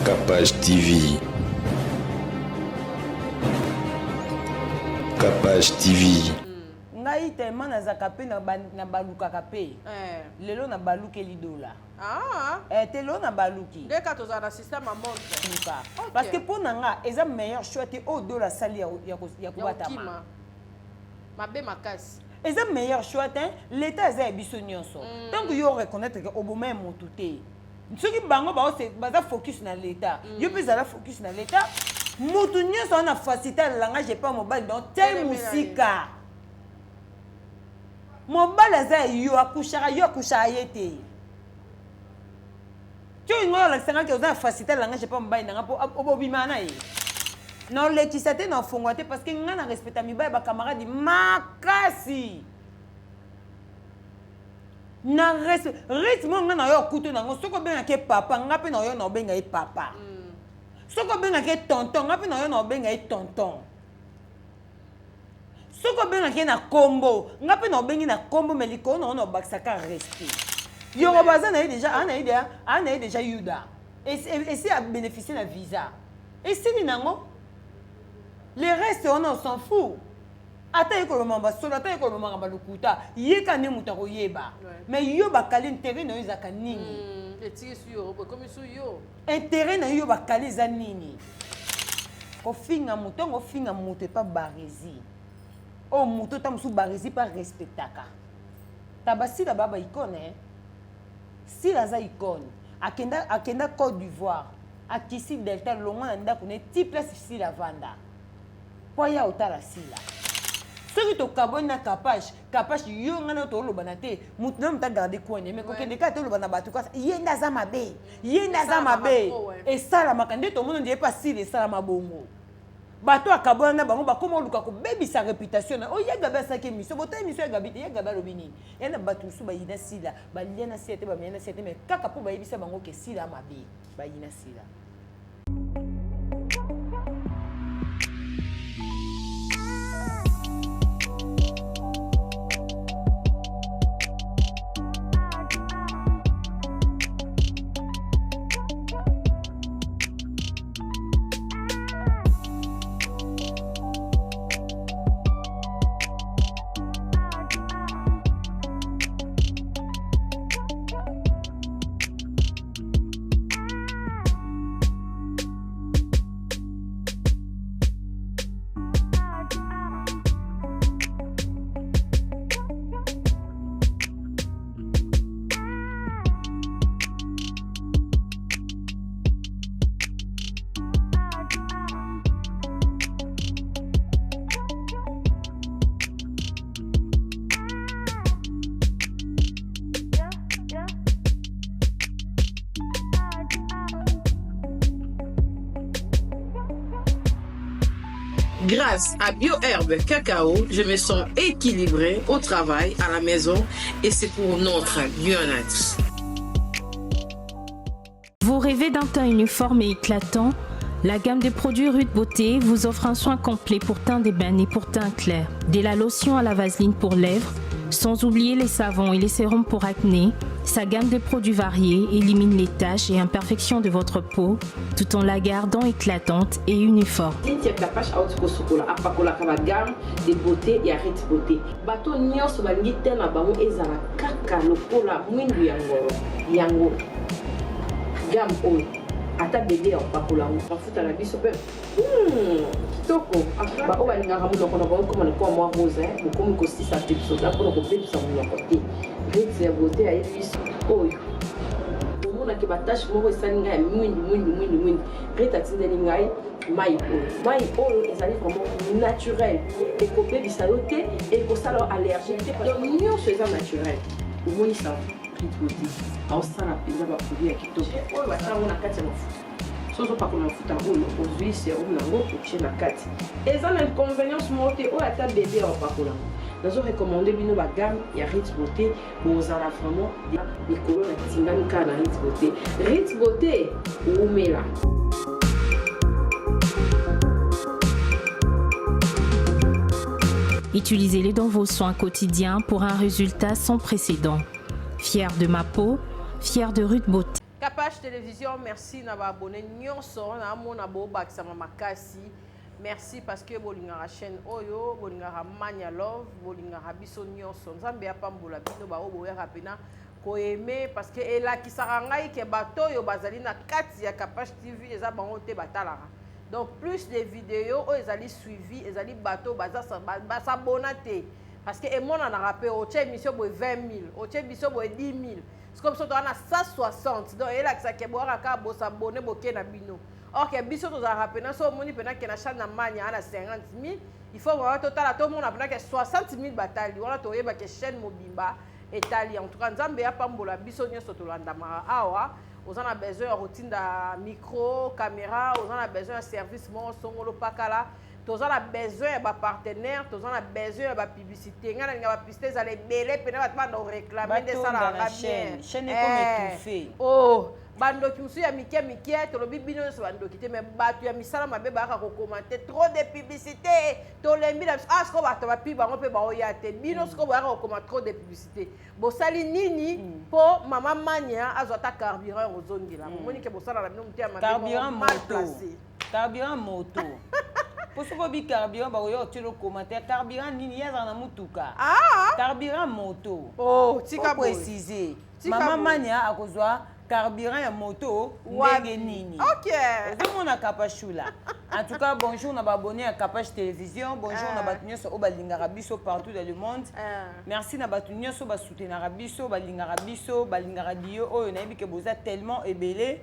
Capage TV. Capage TV. Ngai tellement nazalaka pe na balukaka pe eh. Lelo na balukeli dola. Ah. Eh, te lelo na baluki. Nde ka tozala na système ya montre. Luka. Okay. Parce que mpo na nga eza meilleur choix te oyo dola asali ya kobatama. Mabe makasi. Eza meilleur choix te, l'État eza ya biso nyonso. Tant que yo reconnaître que oboma ya motu te. Soki bango baza focus na l'État, yo mpe ezala focus na l'État. Motu nyonso wana facilité ya langage epa mobali donc te mosika. Mobali aza ya yo, akushaka yo, akushaka ye te. Ti olingi olakisa nga ke oza na facilité ya langage epa mobali na nga mpo obima na ye. Na olekisa te, na ofongwa te parce que nga na respecta mibali ba camarade makasi. Na respect rythme oyo nga na yo okutu nango soki obengaka ye papa nga mpe na yo na obenga ye papa. Soki obengaka ye tonton nga mpe na yo na obenga ye tonton. Soki obengaki ye na kombo nga mpe na obengi na kombo mais likolo na ngo na obakisaka respect. Yorobo aza na ye deja, aza na ye deja, aza na ye deja yuda. Esi a beneficier na visa. Esili nango. Le reste wana on s'en fout. Ata ye koloba makambo ya solo, ata ye koloba makambo ya lokuta, ye kaka nde moto akoyeba. Mais yo bakali interet na yo ezalaka nini? Etiki su Yorobo, ekomi su yo. Interet na yo bakali eza nini? Kofinga moto, ntango ofinga moto epa Barezi. Oyo moto ta mosusu Barezi pa respectaka. Taba Sila ba ba icône hein. Sila aza icône. Akenda akenda Côte d'Ivoire. Akisi Delta longwa na ndako ne ti place Sila vanda. Po aya otala Sila. Soki tokabwani na Kapash, Kapash yo nga na yo tolobana te, mutu na mutu a garder coin na ye, mais kokende kaka toloba na batu kaka ye nde aza mabe, ye nde aza mabe. Esalamaka nde tomoni ondire pa Sila esalama bongo. Bato akabwana na bango bakoma oluka kobebisa reputation na oyo. Ya Gabi asalaki émission, botala émission ya Gabi te. Ya Gabi alobi nini? Ya na bato mosusu bayina Sila, balia na Sila te, bamela na Sila te, mais kaka mpo bayebisa bango ke Sila mabe, bayina Sila. Grâce à BioHerbe Cacao, je me sens équilibrée au travail, à la maison et c'est pour notre bien-être. Vous rêvez d'un teint uniforme et éclatant? La gamme des produits Ruth Beauté vous offre un soin complet pour teint d'ébène et pour teint clair. De la lotion à la vaseline pour lèvres, sans oublier les savons et les sérums pour acné, sa gamme de produits variés élimine les taches et imperfections de votre peau tout en la gardant éclatante et uniforme. Cynthia Kapash auti kosukola apakolaka ba gamme de beauté ya Ritz Beauté. Bato nyonso balingi teint na bango ezala kaka lokola mwindu ya ngolo. Yango gamme oyo ata bebe ya kopakola yango mafuta na biso pe kitoko. Ba oyo balingaka monoko na bango ekoma lokola mwa rose hein, bokomi kosisa pepsoda mpona kobebisa monoko te. Ritz ya beauté ayebi biso oyo omonaki ba tache moko esali ngai ya mwindu mwindu mwindu mwindu. Ritz atindeli ngai mai oyo, mai oyo ezali vraiment naturel, ekobebisa yo te, ekosala yo allergie te, donc nyonso eza naturel. Omoni ça Ritz beauté aosala mpenza ba produit ya kitoko oyo basala yango na kati ya mafuta. Soki ozopakola mafuta oyo ozwi serum nango otie na kati, eza na inconvenience moko te. Oyo ata bebe ya kopakola yango, nazo recommander bino ba gamme ya Ritz Beauté, bozala vraiment likolo na tingami kaka na Ritz Beauté. Ritz Beauté wumela. Utilisez-les dans vos soins quotidiens pour un résultat sans précédent. Fière de ma peau, fière de Ruth Beauté. Kapash. Télévision. Merci na ba abonné nyonso na mona bo bakisama makasi. Merci parce que bolingaka chaîne oyo, bolingaka Mania Love, bolingaka biso nyonso. Nzambe apambola bino ba oyo boyaka pena koaimer, parce que elakisaka ngai ke bato oyo bazali na kati ya Kapash TV, eza bango te batalaka. Donc plus de vidéos oyo ezali suivi, ezali bato baza basabona te, parce que emonanaka mpe otie émission boye 20 000, otie biso boye 10 000, sikoyo biso toza na 160. Donc elakisaka boyaka kaka bosabone, boke na bino. Or ke biso tozalaka mpena, so omoni mpena ke na chaîne na Mania ana 50 000, il faut vraiment totala, tomona mpena ke 60 000 batali wana, toyeba ke chaîne mobimba etali. En tout cas, Nzambe apambola biso nyonso tolandamaka awa. Oza na besoin ya kotinda micro, caméra, oza na besoin ya service moko songolo pakala, toza na besoin ya bapartenaire, toza na besoin ya bapublicité. Ngai nalinga bapublicité ezala ebele mpena, bato banda koréclamer nde esalaka bien. Chaîne ekoma étouffé. Oh, bandoki mosusu ya mike mike, tolobi bino nyonso bandoki te, mais bato ya misala mabe bayaka kocommenter: "Trop de publicité, tolembi na biso." Ah, sikoyo bato bapi bango mpe baoya te. Bino sikoyo boyaka kokoma trop de publicité, bosali nini mpo mama Mania azwa ata carburant ya kozongela? Bomoni ke bosala na bino moto ya mabe carburant mal moto placé. Carburant moto, po soki obi carburant, bakoya kotiela commentaire: "Carburant nini? Ye azala na mutuka?" Ah. Carburant moto. Oh, tika boye. Préciser. Tika mama boye. Mania akozwa carburant ya moto Wapi? ndenge nini? Ok. Ozomona Kapashula. En tout cas, bonjour na baabonné ya Kapash Télévision, bonjour na Ah. bato nyonso oyo balingaka biso partout dans le monde. Ah. Merci na bato nyonso basoutenaka biso, balingaka biso, balingaka dio oyo. Nayebi ke boza tellement ebele.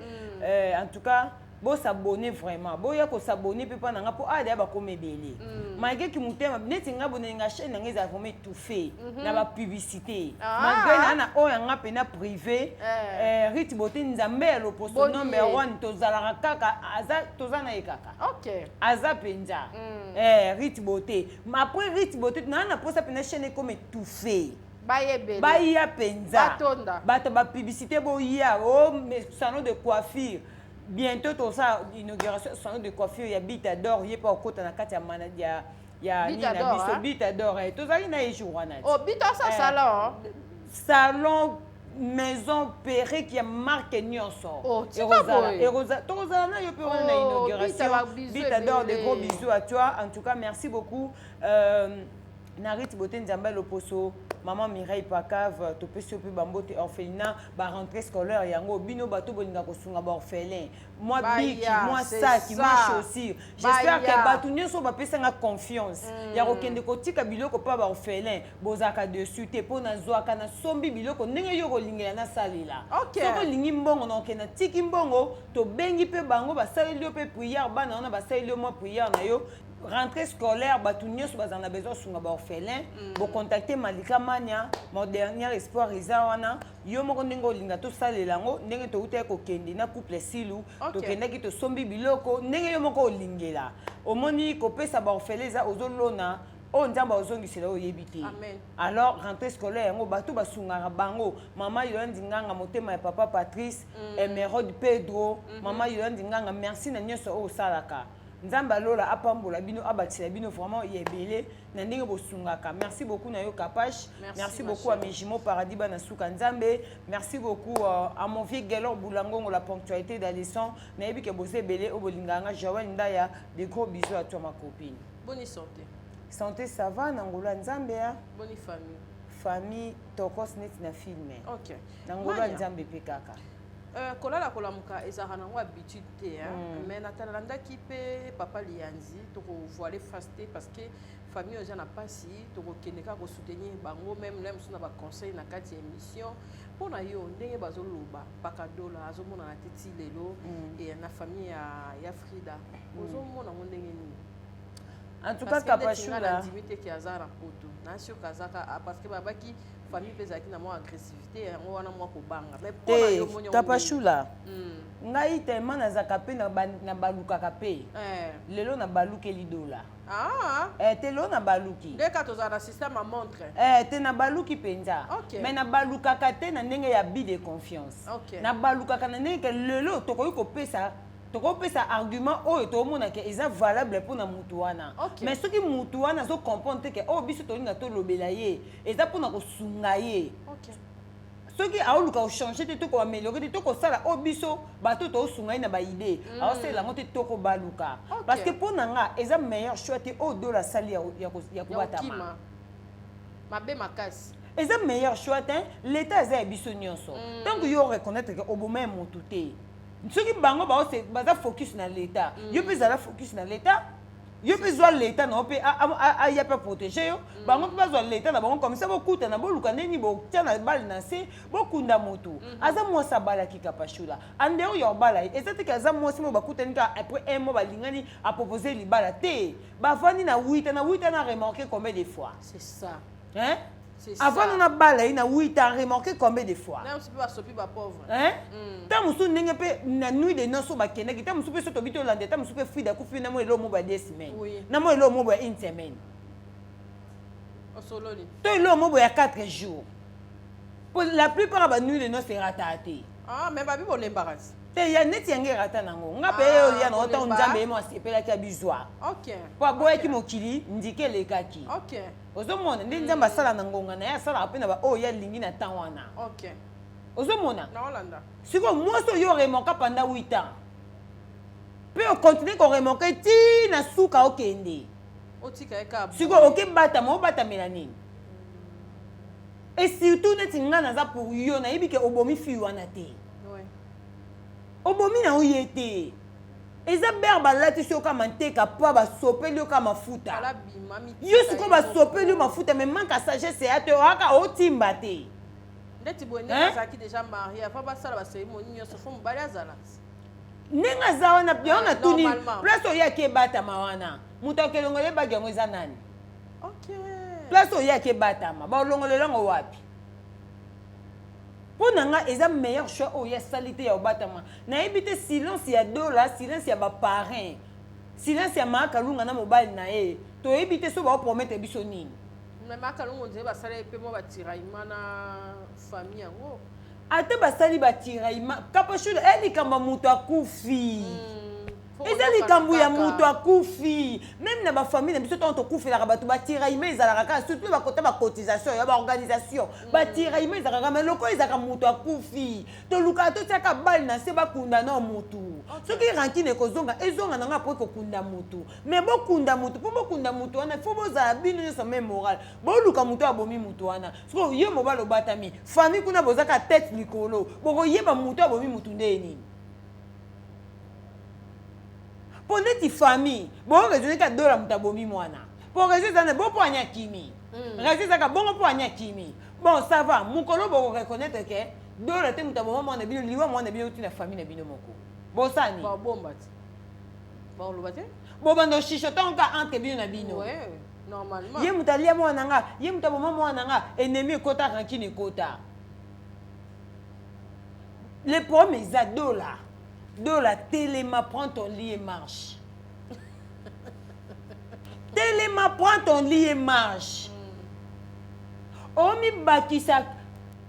En tout cas, bosabonner vraiment, boya kosabonner mpe mpa na nga, mpo awa deya bakoma ebele. Malgré ki motema neti nga bonalinga chaîne na nga ezala vraiment étouffé na bapublicité, Ah. malgré naa na oyo yanga mpena privé. Eh. Rite Bote, Nzambe ya loposo, Boni number ye. one, tozalaka kaka, aza, toza na ye kaka. Aza mpenza. Rite Bote, après Rite Bote, naa na mposa mpena chaîne ekoma étouffé. Bayebele. Baya mpenza. Batonda. Bato bapublicité boya o salon de coiffure. Bientôt tosala inauguration salon de coiffure ya Bitador. Ye mpe akota na kati ya mana ya nini na Bitador, biso. hein? Bitador, tozali na ye jour wana ti. Oh, bito asa Eh. salon. Salon, maison, perruque ya marque nyonso. Oh, tika Ekozala- boye. Tokozala na yo mpe wana na Oh, inauguration. Bita, ba bisous Bitador, de ebele. gros bisous à toi. En tout cas, merci beaucoup Nariti Bote, Nzambe loposo, mama Mireille Pakave, topesi yo mpe bambote. Orphelinat, barentrée scolaire yango, bino bato bolinga kosunga baorphelin, mwa bic, Baya, mwa c'est saki, mwa ça. chaussure. J'espère Baya. ke bato nyonso bapesanga confiance ya kokende kotika biloko mpa baorphelin, bozalaka dessus te, mpo nazwaka, nasombi biloko ndenge yo kolingela nasalela. Soki olingi mbongo na okende, natiki mbongo, tobengi mpe bango, basaleli yo mpe prière, bana wana basaleli yo mwa prière na yo. Rentrée scolaire, bato nyonso bazala na besoin osunga baorphelin, bocontacte Malika Mania. Mon dernier espoir eza wana. Yo moko ndenge olinga tosalela yango, ndenge toutaki kokende na couple Silu, tokendaki, tosombi biloko ndenge yo moko olingela. Omoni, kopesa baorphelin eza ozolona oyo Nzambe azongisela oyo oyebi te. Amen. Alors, rentrée scolaire yango, bato basungaka bango, mama Yolandi Nganga, motema ya papa Patrice, Emerode Pedro, mama Yolandi Nganga, merci na nyonso oyo osalaka. Nzambe alola apambola bino, abatisela bino vraiment ya ebele na ndenge bosungaka. Merci beaucoup na yo Kapash. Merci, merci ma beaucoup à chérie. mes jumeaux paradis, bana suka Nzambe. Merci beaucoup à mon vieux Gelor Boulangongo, la ponctualité d'Alisson. Nayebi ke boza ebele oyo bolingaka nga. Joël Ndaya, de gros bisous à toi, ma copine. Boni santé? Santé, ça va, na ngolo ya Nzambe ya. Boni famille? Famille tokos neti na filme. Na ngolo ya Mania. Nzambe mpe kaka. Kolala kolamuka ezalaka nango habitude te, hein? Mais natalandaki mpe papa Lianzi. Tokovoile face te, parce que famille oyo eza na mpasi, tokokende kaka kosoutenir bango, même na mosusu na baconseil na kati ya émission. Mpo na yo, ndenge bazoloba Pakadola azomonana te ti lelo e na famille ya Frida, ozomona ngo ndenge nini? En tout cas, Parce que neti nga Kapashula, nandimi te ke aza na poto na sûr azaka, parce que babaki famille mpe ezalaki na mwa agressivité yango wana, mwa kobanga. Mais mpo na te yo, omoni yango ndenge? Kapashula, ngai tellement nazalaka mpe na balukaka mpe. Lelo nabalukeli Dola. Ah, te, lelo nabaluki. Nde kaka tozala na système ya montre. Te, nabaluki mpenza. Mais nabalukaka te na ndenge ya abus de confiance. Nabalukaka na ndenge ke lelo tokoki kopesa, tokopesa argument oyo toomona ke eza valable mpona mutu wana. Mais soki mutu wana azocomprendre te ke oyo biso tolinga tolobela ye eza mpona kosunga ye, Soki aoluka kochanger te to koaméliorer te to kosala oyo biso bato tosunga ye na baidées, aosalela yango te, to kobaluka. Parce que mpo na nga, eza meilleur choix te oyo Dola asali ya Ya kobatama. Kokima mabe makasi. Eza meilleur choix te. L'état eza ya biso nyonso. Ntango yo reconnaître ke oboma ya motu te, soki bango baza focus na l'état, yo mpe ezala focus na l'état. Yo mpe zwa l'état na yo mpe aya mpe protéger yo. Bango mpe bazwa l'état na bango, comme ça bokutana, boluka ndeni botia na bale na se, bokunda motu. Aza mwasi abalaki Kapashula ande oyo obala ye, eza teke aza mwasi mo bakutani kaka après un mois balingani, apropose libala te. Bavandi na 8 ans, na 8 ans na remorqué combien de fois? C'est ça. Hein? C'est Avant ça. nona bala ye na 8 ans, remorqué combien de fois? Na mosusu mpe basopi bapauvre. Hein? Ntango mosusu ndenge mpe na nuit de noces bakendaki, ntango mosusu mpe so tobi tolanda, ntango mosusu mpe Frida akufi na mwa eloko moko ya 2 semaines, na mwa eloko moko ya une semaine, Osololi. to eloko moko ya 4 jours, po la plupart ya banuit de noces erataka te. Ah, mais babi bolembaka ti. Te, ya neti yango erata nango nga mpe. Ah, Oyo ya nango ntango bolemba. Nzambe ye mo asepelaki abizwa, po aboyaki mokili ndike elekaki. Ozomona nde Nzambe asala na ngonga na ye, asalaka mpe na baoyo ye alingi na temps wana. Ozomona? Naolanda. Sikoyo mwasi oyo oremorquer pendant 8 ans, mpe ocontinuer koremorquer ti na suka, okende. Otika ye kaka. Sikoyo okebatama, obatamela nini? Et surtout neti nga naza pour yo, nayebi ke obomi fille wana te. Obomi na yo ye te, eza bere balatisi yo kaka manteka pa basopeli yo kaka mafuta. Ala bima mitika. Yo sikoyo ye basopeli yo moko. mafuta, mais manque ya sagesse ya te, oyaka otimba te. Ndeti boye ndenge Hein? azalaki déjà marié avant basala bacérémonie nyonso, fo mobali azala. Ndenge aza wana yango natuni. Normalement. Place oyo yaki ebatama wana, moto akelongola ebagi yango eza nani? Place oyo yaki ebatama, balongolela yango wapi? Mpo na nga, eza meilleur choix oyo asali te ya kobatama. Nayebi te, silence ya Dola, silence ya baparrain, silence ya Maakalunga na mobali na ye, toyebi te so baopromettre biso nini. Mais Makalungu nzela basala ye mpe mwa batiraillement na famille yango. Ata basali batiraillement, Kapashula, eya likambo ya moto akufi. Faut Eza koyokana likambo ya kaka. moto akufi. Même na bafamille na biso, ntango tokufelaka bato, batiraillement ezalaka kaka, surtout bakota bacotisation ya baorganisation, batiraillement ezalaka kaka. Mais lokola ezalaka moto akufi, tolukaka totiaka bale na se, bakunda na motu. Soki rancune ekozonga, ezonga nango apres kokunda motu. Mais bokunda motu, mpo bokunda motu wana, fo bozala bino nyonso même moral, boluka motu abomi motu wana. Sikoyo ye mobali obatami, famille kuna bozaka tête likolo, bokoyeba motu abomi motu nde nini? Mpo neti famille boraisonner ka Dola moto abomi mwana, mpo raison eza na bo mpo ani akimi, raison ezaka bongo mpo ani akimi. Bon, ça va, mokolo bokoreconnaître ke Dola te moto aboma mwana bino, liwa mwana bino euti na famille na bino moko, bosani? Babomba ti, bakoloba te. Bobanda oshichotango ka entre bino na bino. Ouais, normalement. Ye moto alia mwana nga, ye moto aboma mwana nga, ennemi ekota, rancune ekota. Le problème eza Dola. Dola, telema, prends ton lit et marche. Telema, prends ton lit et marche. Omibakisa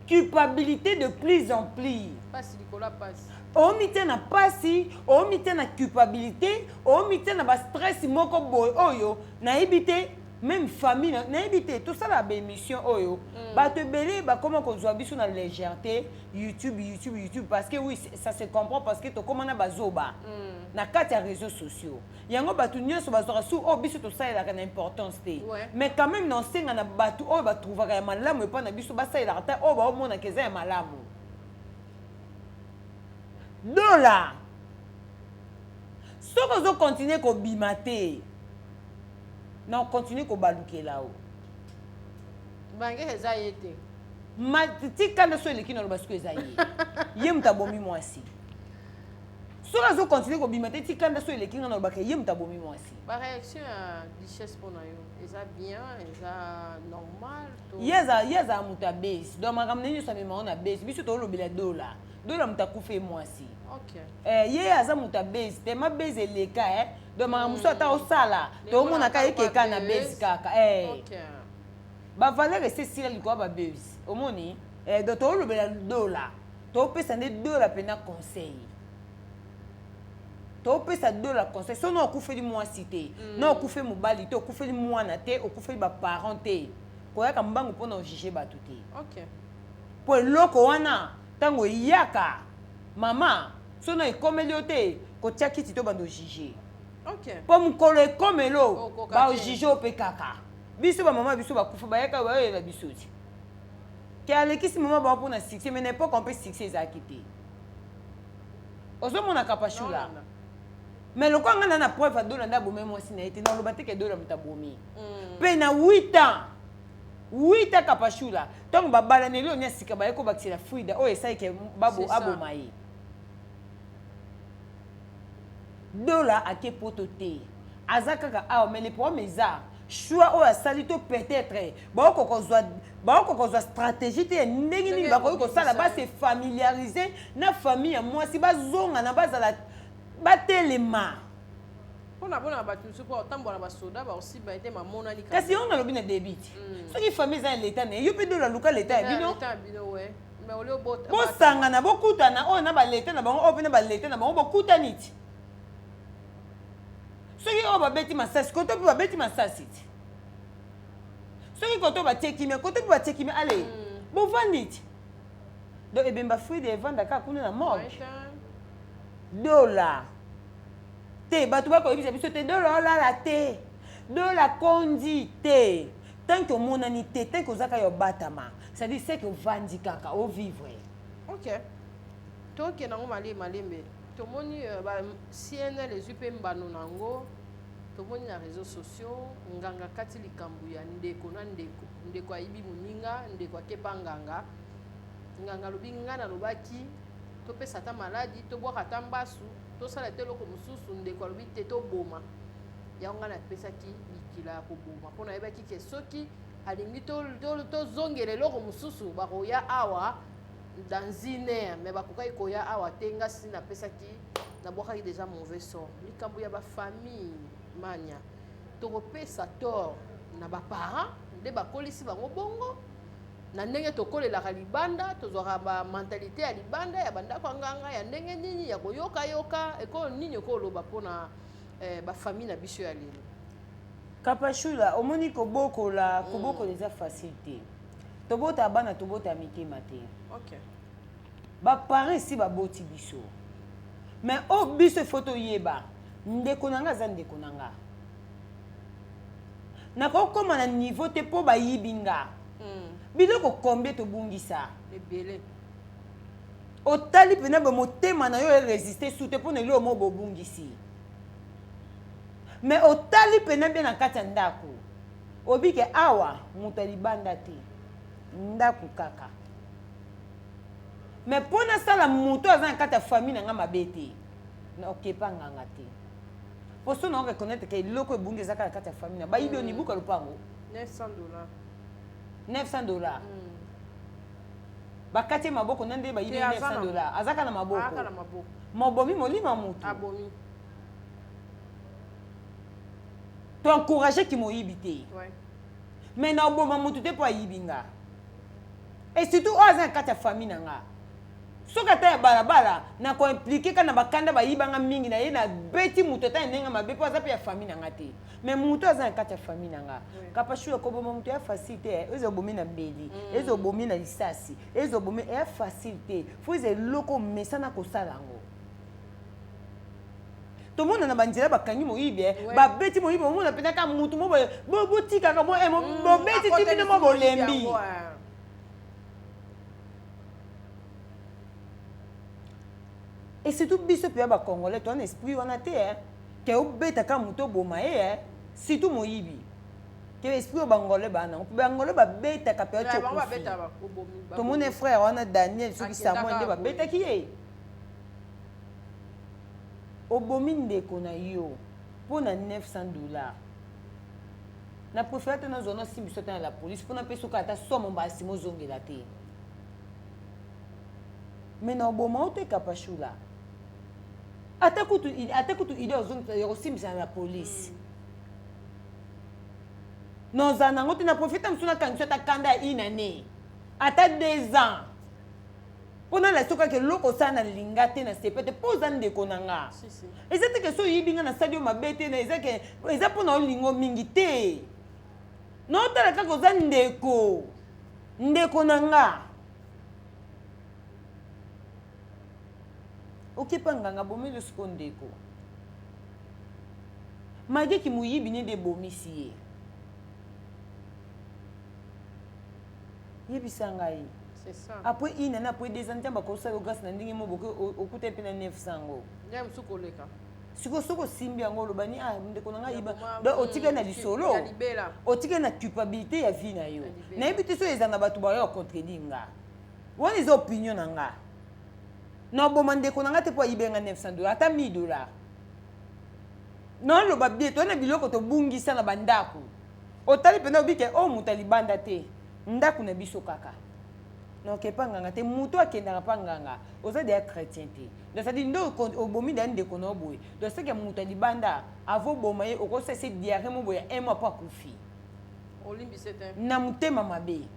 culpabilité de plus en plus. Pasi likolo ya pasi. Omitia na pasi, omitia na culpabilité, omitia na bastress moko boye oyo nayebi te. Même famille nayebi te. Tosala baémission oyo, bato ebele bakoma kozwa biso na légèreté. YouTube, YouTube, YouTube, parce que oui, ça se comprend, parce que tokóma na bazoba na kati ya réseaux sociaux. Yango bato nyonso bazwaka su oyo biso tosalelaka na importance te. Mais quand même, na osenga na bato oyo batrouvaka ya malamu epai na biso, basalelaka ta oyo baomonaka eza ya malamu. Dola, soki ozocontinuer kobima te, na ocontinuer kobalukela o. Bange eza ye te. Tikanda so eleki, naloba soki eza ye, ye moto abomi mwasi. Soki azocontinuer kobima te, tikanda so eleki, nga nalobaka ye moto abomi mwasi. Baréaction ya Duchesse mpo na yo eza bien, eza normal to? Ye azala moto ya base, donc makambo na ye nyonso amemango na base. Biso tolobela Dola. Dola moto akufa ye mwasi. Eh, ye aza moto ya base te, ma base eleka, eh. Donc makambo mosusu ata osala, tomonaka ekeka na base kaka, eh. Bavaleur esi esila likolo ya babase, omoni, eh. Donc tolobela Dola, topesa nde Dola mpena conseil, topesa Dola conseil. So na okufeli mwasi te, na okufeli mobali te, okufeli mwana te, okufeli baparent te, koyaka mbangu mpona ojuger bato te. Mpo eloko wana ntango eyaka mama sono ekomeli yo te kotia kiti to bando juge. Okay. Mpo mokolo ekomelo Okoka ba te. juge yo mpe kaka. Biso ba mama biso bakufa bayaka bayoyela biso ti. Ke alekisi mama bango mpona succès mais na époque mpe succès ezalaki te. Ozomona Kapashula. Mais lokola nga na na preuve ya Dola nde abomi mwasi na ye te naloba te ke Dola moto abomi. Mpe na 8 ans 8 ans Kapashula ntango babalani eloko ya sika baye kobakisela Frida oyo esali ke babo aboma ye. Dola ake poto te aza kaka awa mais le problème eza choix oyo asali to peut-être baokoka kozwa stratégie te ya ndenge nini bakoki kosala ba se familiariser na famille ya mwasi bazongana bazala batelema. Mpona bona bato mosusu mpo otambola basoda baosimba ye te mamonani. Kasi yango nalobi na début ti soki famille eza ya leta na ye yo mpe Dola luka leta ya bino bosangana bokutana oyo na baleta na bango oyo mpe na baleta na bango bokutani ti soki oyo babeti masasi koto mpe babeti masasi ti soki koto batie kimia koto mpe batie kimia ale bovandi ti donc ebemba Frida evanda kaka kuna na morgue. Dola te bato bakoyebisa biso te Dola olala te Dola kondi te tant que omonani te tant que oza kaka ya obatama c'est-à-dire c'est que ovandi kaka ovivre. Ok, tokende yango malembe malembe. Tomoni ba CNL ezwi mpe mbano na yango. Tomoni na réseaux sociaux nganga kati likambo ya ndeko na ndeko, ndeko ayibi moninga, ndeko akepa nganga, nganga alobi nga nalobaki topesa ata maladi, tobwaka ata mbasu, tosala te eloko mosusu. Ndeko alobi te toboma yango, ngai napesaki bikila ya koboma mpo nayebaki ke soki alingi tozongela eloko mosusu bakoya awa dans une heure, mais bakokaki koya awa te. Nga si napesaki, nabwakaki déjà mauvais sort. Likambo ya bafamille mania, tokopesa tort na baparent nde bakolisi bango bongo na ndenge tokolelaka libanda, tozwaka bamentalité ya libanda ya bandako ya nganga ya ndenge nini ya koyokayoka ekolo nini ekoloba mpona bafamille na biso ya lelo. Kapashula, omoni kobokola, kobokola eza facile te. Tobota bana, tobota mitema te. Baparent esi baboti biso mais oyo biso ifo toyeba ndeko na nga aza ndeko na nga, nakokóma na niveau te mpo bayibi nga biloko combien tobungisa. Ebele. Otali mpena bo motema na yo eresiste su te mpo na eloko moko bobungisi, mais otali mpena bien na kati ya ndako obike awa moto ya libanda te, ndako kaka. Mais mpo nasala moto aza na kati ya famille na nga mabe te, na okepa nganga te mpo so na oreconnaître ke eloko ebungi eza kaka na kati ya famille na bayibi mm. onibuka lopango. 900 $. 900 $. Bakati ye maboko na nde bayibi 900 $, aza kaka na maboko mobomi molima motu. Abomi. Toencourage ki moyibi te, mais na oboma motu te mpo ayibi nga, et surtout oyo aza na kati ya famille na nga. Soki ata ya balabala na koimpliquer kaka na bakanda bayibanga mingi na ye, nabeti moto ata ya ndenge mabe mpo aza mpe ya famille na nga te, mais moto aza na kati ya famille na nga. Kapashu, koboma moto ya facile te. Eza obomi na mbeli, eza obomi na lisasi, eza obomi eya facile te. Fo eza eloko omesana kosala yango. Tomona na banzela bakangi moyibi, babeti moyibi, omona mpenza kaka mutu mo botikaka bobeti ti bino mo bolembi. Et surtout biso mpe ya bacongolais toza na esprit wana te ke obetaka moto oboma ye, surtout moyibi ke esprit oyo bangolais baa nango. Bangolais babetaka mpe ati okufi. Tomoni frère wana Daniel soki Samuel nde babetaki ye. Obomi ndeko na yo mpo na 900 $. Na préféré te nazwa nasimbiso ata na la police mpo napesa oka ata somo mbala nsima ozongela te, mais na oboma o te. Kapashula, ata kutu ide ya kosimbisa na la police nozala nango te. Na profite mosusu nakangisa ata kanda ya une année, ata 2 ans, mpo nalasi kaka eloko osala na linga te na sepe te mpo oza ndeko na nga. Eza te ke so oyibi nga nasali yo mabe te, eza ke eza mpo na olingo mingi te. Naotala kaka oza ndeko na nga. Okepa nganga bomeli siko ndeko. Malgré ki moyibi nde ebomisi ye. Yebisa ngai. C'est ça. Après une année, après 2 ans, nzambe akosala yo grâce na ndenge moko boke okuta mpe na 900 yango. Nde mosusu koleka. Sikoyo soki osimbi yango oloba ni ah ndeko na ngai yiba. Donc otikali na lisolo. Ya libela. Otikali na culpabilité ya vie na yo. Nayebi te soki eza na bato bayo contredire nga. Wana eza opinion na nga. Naboma ndeko na nga te mpo ayibe nga 900 dollars ata 1000 dollars. Naloba bien toza na biloko tobungisa na bandako. Otali mpenza obike oyo moto alibanda te. Ndako na biso kaka. Donc epa nganga te moto akendaka pa nganga oza deya chrétien te. Donc c'est-à-dire nde obomi deya ndeko na yo boye. Donc c'est que moto alibanda avo boma ye okosala diarrhée mo boye ya un mois po akufi. Olimbise te. Na motema mabe.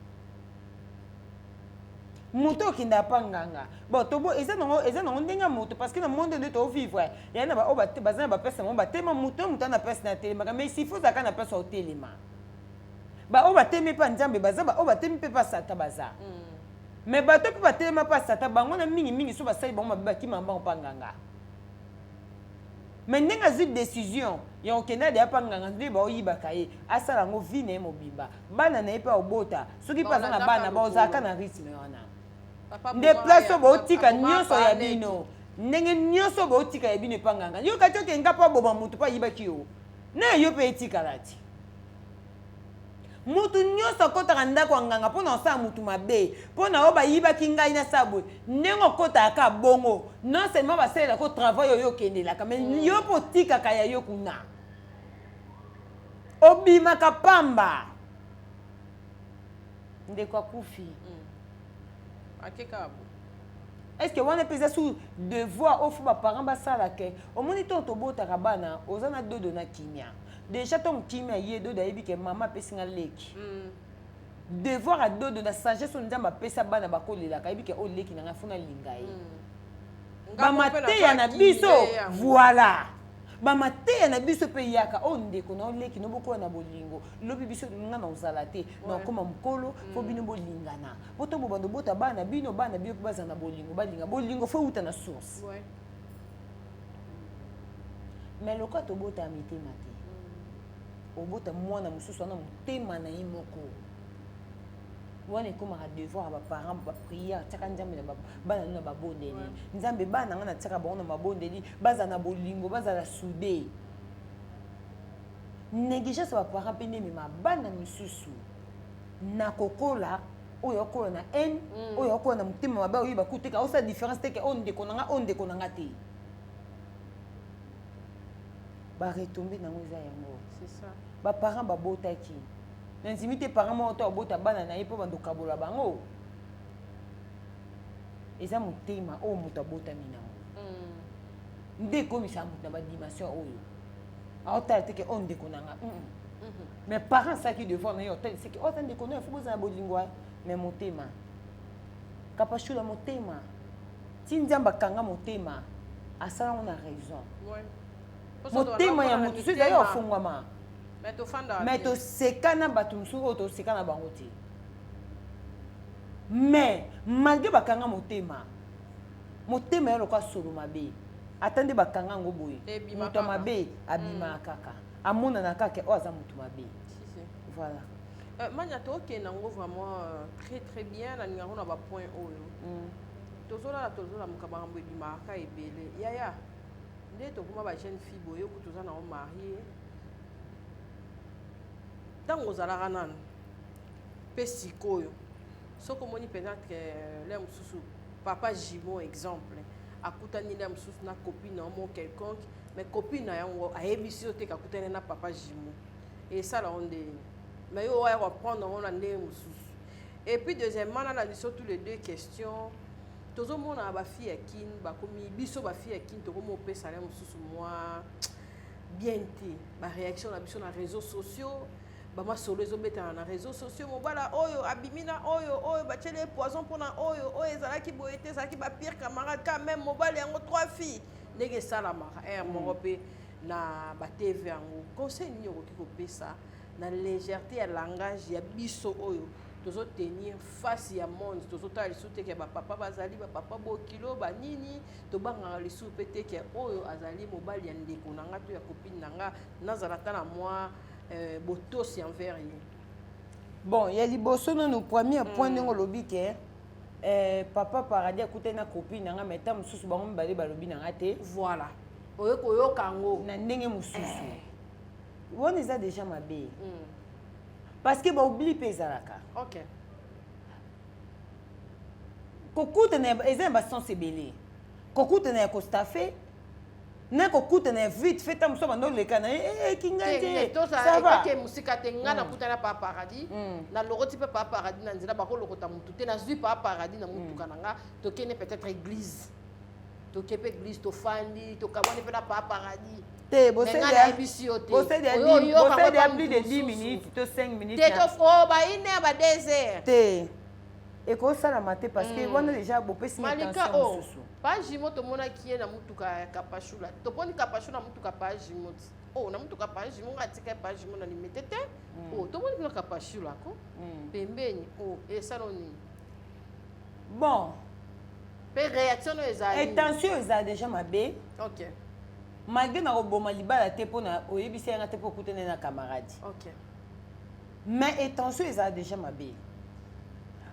Moto okendaka pa nganga bon tobo eza nango ndenge ya moto, parce que na monde nde tovivre ya na baoyo baza na bapesa bango batema moto na moto aza na place na atelemaka, mais s'il faut ozalaka na place ya otelema. Baoyo batemi mpa Nzambe baza, baoyo batemi mpe mpa Satan baza, mais bato mpe batelema mpa Satan bango na mingimingi so basali bango mabe bakima bango mpa nganga. Mais ndenge azwi décision ya kokende deya mpa nganga, nde baoyibaka ye, asala yango vie na ye mobimba, bana na ye mpe aobota soki mpe aza na bana baozalaka na rythme wana. Nde place oyo baotika nyonso ya bino, ndenge nyonso baotika ya bino epa nganga, yo kati okenga mpo aboma motu mpo ayibaki yo na yo mpe etikala ti mutu nyonso akɔtaka ndako ya nganga mpo na kosala mutu mabe, mpo na oyo bayibaki ngai nasala boye. Ndenge okɔtaka ka bongo, non seulement basalelaka travail oyo okendelaka, mais yo mpo otikaka ya yo kuna, obimaka pamba. Ndeko akufi. Akeka bo. Est ce que wana mpe eza su devoir oyo faut baparent basala? Ke omoni ntongo tobotaka bana, oza na dodo na kimia déjà. Ntongo kimia ye dodo ayebi ke mama apesi nga leki, devoir ya dodo na sagesse oyo Nzambe apesa bana bakolelaka, ayebi ke oyo leki na ngai, faut nalinga ye. Bamateya na biso, voilà, bamateya na biso mpe yaka oyo ndeko na oleki no bokola na bolingo. Lobi biso nga na ozala te na okóma mokolo, faut bino bolingana po to bobanda obota bana bino, bana bino mpe bazala na bolingo, balinga bolingo, faut euta na source. Mais lokola tobotaka mitema te, obota mwana mosusu wana motema na ye moko wana ekomaka devoir ya baparent, baprière tiaka Nzambe na bana no na babondeli. Nzambe, bana nga natiaka bango na mabondeli, bazala na bolingo, bazala soudé. Négligence ya baparent mpe nde emema bana misusu na kokola oyo akola na haine, oyo akola na motema mabe, oyeba kuteka osala différence te ke oyo ndeko na nga, oyo ndeko na nga te. Baretombées nango eza yango. C'est ça. Baparent babotaki na ndimi te, parent moko to abota bana na ye mpo bandokabola bango, eza motema oyo moto abotami nango nde ekomisaka moto na badimension oyo aotala te ke oyo ndeko na nga. Mais parent asalaki devoir na ye, otalisaki oyo aza ndeko na yo, faut bozala bolingo. Mais motema kapashula, motema ti Nzambe akanga motema, asala yango na raison. Motema ya motu so ezali ofungwama, mais toseka na bato mosusu oyo toseka na bango te. Mais malgré bakanga motema, motema ya lokola solo mabe, ata nde bakanga yango boye, moto ya mabe abimaka kaka, amonana kaka oyo aza moto mabe. Voilà. Mania, tokende yango vraiment très très bien. Nalinga yango na bapoint oyo tozolala, tozolamuka, makambo ebimaka ebele. Yaya, nde tokoma bajeune fille boye, oku toza nango marie, ntango ozalaka nanu mpe sikoyo, soki omoni peut-être le mosusu papa jumeau, exemple, akutani le mosusu na copine na mo quelconque, mais copine na yango ayebisi yo te kakutani na papa jumeau, esala ngo ndenge, mais yo oya koprendre yango na ndenge mosusu. Et puis deuxièmement, nalandi surtout les deux questions. Tozomona bafille ya Kine bakomi, biso bafille ya Kine tokomi opesa le mosusu mwa bien te, baréaction na biso na réseaux sociaux, bamasolo ezobetana na réseaux sociaux, mobala oyo abimi na oyo, oyo batieli ye poison mpona oyo, oyo ezalaki boye te, ezalaki bapire camarade quand même, mobali yango trois filles, ndenge esalamaka aire moko mpe na batv yango. Conseil nini okoki kopesa na légèreté ya langage ya biso oyo? Tozotenir face ya monde, tozotala lisusu te ke bapapa bazali bapapa bokilo banini. Tobangaka lisusu mpe te ke oyo azali mobali ya ndeko na nga to ya copine na nga, nazala ata na mwa botosi envers ye. Bon, ya liboso nanu, premier point, ndenge olobi ke papa Paradis akutani na copine na nga, mais ta mosusu bango mibale balobi na nga te. Voilà, oye koyoka yango na ndenge mosusu wana, eza déjà mabe parce que baoubli mpe ezalaka. Kokutana eza na basens ebele: kokutana ya kostaffe na kokutana ya vite fait, ta mosusu banda oleka na ye ekinga te. Tozalake mosika te. Nga nakutana pa Paradis, nalokoti mpe pa Paradis na nzela. Bakolokota motu te, nazwi pa Paradis na motuka na nga, tokende peut-être église, toke mpe église, tofandi, tokabwani mpe na pa Paradis. Te, nayebisi yo te. Bosedi ya plus de 10 minutes to 5 minutes. Te, to ba une heure, ba 2 heures. Te, ekosalama te parce que wana déjà bopesi Malika o mosusu. Pa Jimo, tomonaki ye na mutuka ya Kapashula. Toponi Kapashula na mutuka pa Jimo ti o na mutuka pa Jimo. Nga atika pa Jimo na Limete te. O tomoni kuna Kapashula ko pembeni o esala nini? Bon. Mpe réaction oyo ezali? Intention ezala déjà mabe. Malgré na koboma libala te mpona oyebisi yanga te mpo okutani na camarade, mais intention ezala déjà mabe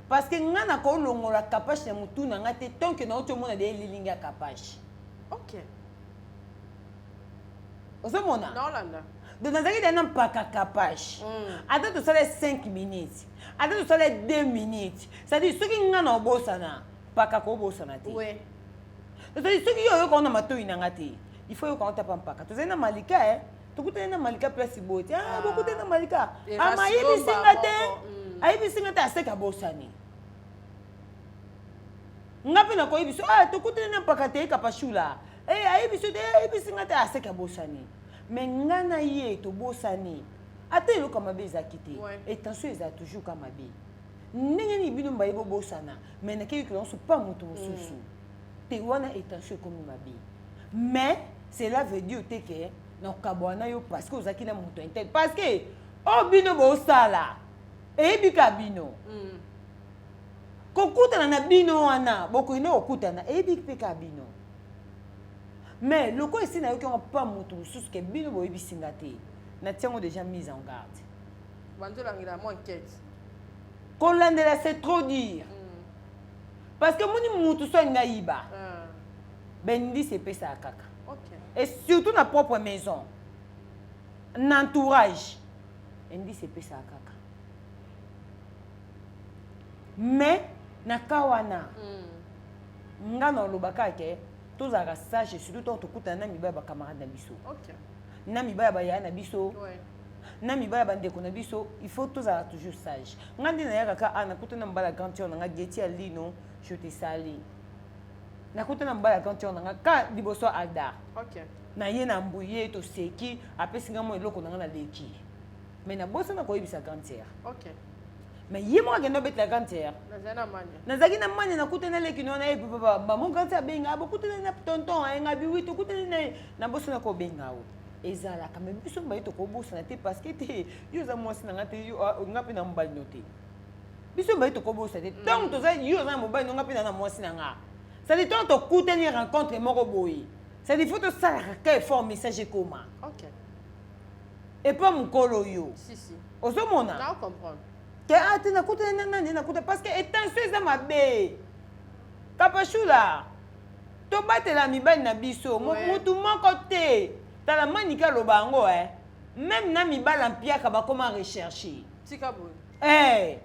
parce que nga na kolongola Kapashe na motu na nga te tant que nauti omona de elilingi ya Kapashe. Ozomona? Naolanda. Donc nazalaki da na mpaka Kapashe, ata tosala 5 minutes, ata tosala 2 minutes, c'est-à-dire soki nga na obosana, mpaka kobosana te. C'est-à-dire soki yo oyoka na matoi na nga te, il faut yoka otapa mpaka. Tozali na Malika, e tokutani na Malika place boye te. Ah, bokutani na Malika ama ayebisi nga te, ayebisi nga te, aseka bosani. Nga mpe nakoyebi so, ah, tokutani na mpaka te, Kapashula ayebi so te, ayebisi nga te, aseka bosani. Mais nga na ye tobosani, ata eloko mabe ezalaki te. Intention ezala toujours ka mabe. Ndenge nini bino mbaye bobosana, mais nakei nyonso pa moto mosusu te, wana intention ekomi mabe. Mais cela veut dire te ke nakokabwana na yo parce que ozalaki na moto un tel, parce que oyo bino bosala eyebi ka bino. Kokutana na bino wana, bokoki nde kokutana, eyebi mpe ka bino. Mais lokola esi nayoki yango pa moto mosusu ke bino boyebisi nga te, natia yango déjà mise en garde. Banzolangela mwa enquête. Kolandela, c'est trop dire, parce que moni mutu so alingi ayiba, bendisi epesaka kaka. Et surtout na propre maison, na entourage, indice epesaka kaka. Mais na ka wana, nga na olobaka ke tozalaka sage, surtout ntango tokutana na mibali ya bacamarade na biso, na mibali ya bayaya na biso, na mibali ya bandeko na biso. Il faut tozala toujours sage. Nga nde nayaka ka a nakutana na mobali ya grande sœur na nga, Geti ya Lino, je te sali. Nakutana na mobali ya grande sœur na nga ka liboso ya Aldar. Na ye na mbuye, toseki, apesi nga mwa eloko na nga, naleki, mais nabosana koyebisa grande sœur. Mais ye moko akende obetela grande sœur. Nazali na Mania. Nazalaki na Mania, nakutani na leki no na ye, bamo grande sœur abenga: "Bokutani na tonton ayenga bi?" "Oui, tokutani na ye." Nabosana kobenga. O ezalaka, mais biso mibale tokobosana te parce que te yo oza mwasi na nga te, yo, ah, nga mpe na mobali no te. Biso mibale tokobosana te ntango toza, yo oza na mobali no, nga mpe na mwasi na nga. C'est-à-dire ntango tokutani rencontre moko boye, c'est-à-dire faut tosalaka ka effort, message ekoma epa mokolo oyo. Si si. Ozomona? Na comprendre. Ke a te nakutani na nani, nakuta, parce que intention eza mabe. Kapashula, tobatela mibali na biso. Mutu moko te, tala Manika aloba yango, eh. Même na mibali ya mpiaka bakoma recherche. Tika boye. Eh,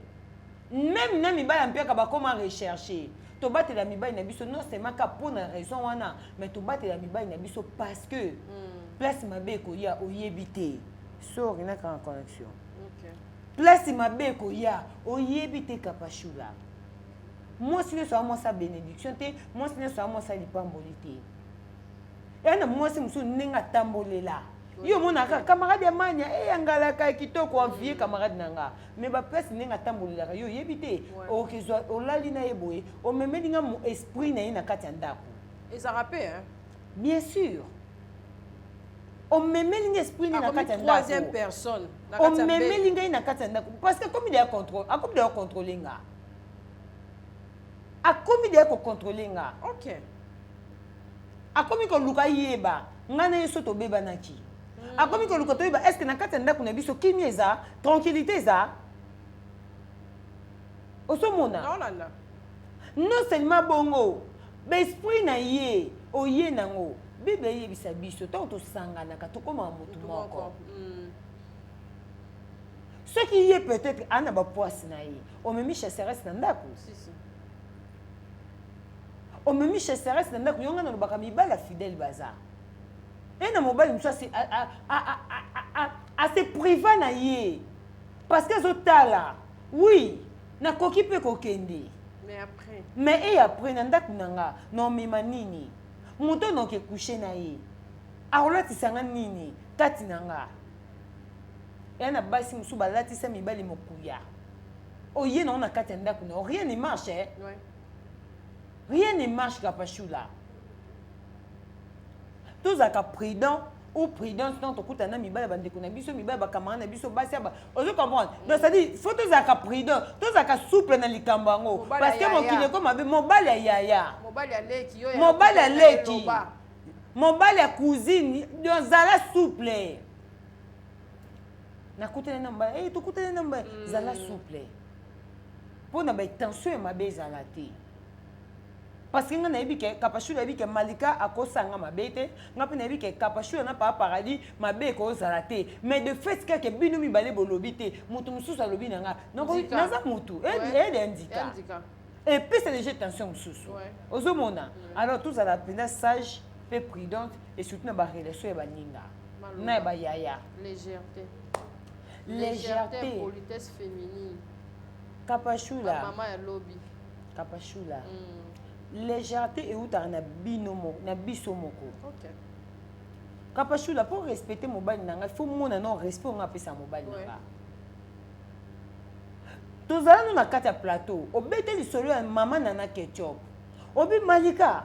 même na mibali ya mpiaka bakoma recherche. Tobatela mibali na biso, non seulement ka mpo na raison wana, mais tobatela mibali na biso parce que place mabe ekoya, oyebi te. Sorry, nakanga connexion. Place mabe ekoya, oyebi te. Kapashula, mwasi nyonso aza mwasi ya bénédiction te, mwasi nyonso aza mwasi ya lipamboli te. Eya na mwasi mosusu, ndenge atambolela yo, omonaka camarade ya Mania eyangalaka ya kitoko, envie camarade na nga, mais baplace ndenge atambolelaka yo, oyebi te. Okezwa olali na ye boye, omemeli nga mo esprit na ye na kati ya ndako. Ezalaka mpe, hein? Bien sûr. Omemeli ngai esprit nini na kati ya ndako? Omemeli ngai na kati ya ndako parce que akomi deya contrôle, akomi deya contrôle nga, akomi deya kocontrôle nga. Akomi koluka yeba ngai na ye so tobebanaki. Akomi koluka toyeba est ce que na kati ya ndako na biso kimia eza, tranquillité eza. Ozomona, non seulement bongo, baesprit na ye oye nango. Bible eyebisa biso, ntango tosanganaka, tokomaka motu moko. Soki ye peut-être ana bapoise na ye, omemi chasseresse na ndako, omemi chasseresse na ndako. Yo, ngai nalobaka, mibali ya fidèle baza e na mobali mosusu ase priva na ye parce que azotala, oui, nakoki mpe kokende, mais e après na ndako na nga naomema nini? Moto noke couche na ye akolatisa nga nini kati na nga? Eya na basi mosusu balatisa mibali mokuya, oye nango na kati ya ndako na yo, rien ne marche, eh? Ouais. Rien ne marche. Kapashula, tozalaka prudent ou prudence ntango tokutana na mibali ya bandeko na biso, mibali ya bacamarade na biso, basi ya ozo comprendre. Donc, c'est-à-dire, faut tozalaka prudent, tozalaka souple na likambo yango, parce que mokili ekoma mabe. Mobali ya yaya, mobali ya leki, mobali ya cousine, donc zala souple. Nakutani na mobali, hey, tokutani na mobali, zala souple mpo na baintention ya mabe ezala te, parce que nga nayebi ke Kapashula, nayebi ke Malika akosanga mabe te. Nga mpe nayebi ke Kapashula na Papa Paradis mabe ekozala te. Mais de fait kaka bino mibale bolobi te, moto mosusu alobi na nga, naza motu eyede ya ndika, epesa déjà tension mosusu. Ozomona, alors tozala mpenza sage mpe prudente, et surtout na barelation ya baninga na ya bayaya. Légèreté. Légèreté. Politesse féminine. Kapashula. Mama ya lobi. Kapashula, légèreté eutaka na bino moko, na biso moko. Kapashula, mpo respecter mobali na ngai, faut mona no respect onga apesa mobali na nga. Tozala no na kati ya plateau, obete lisolo ya mama Nana Ketchup, obi Malika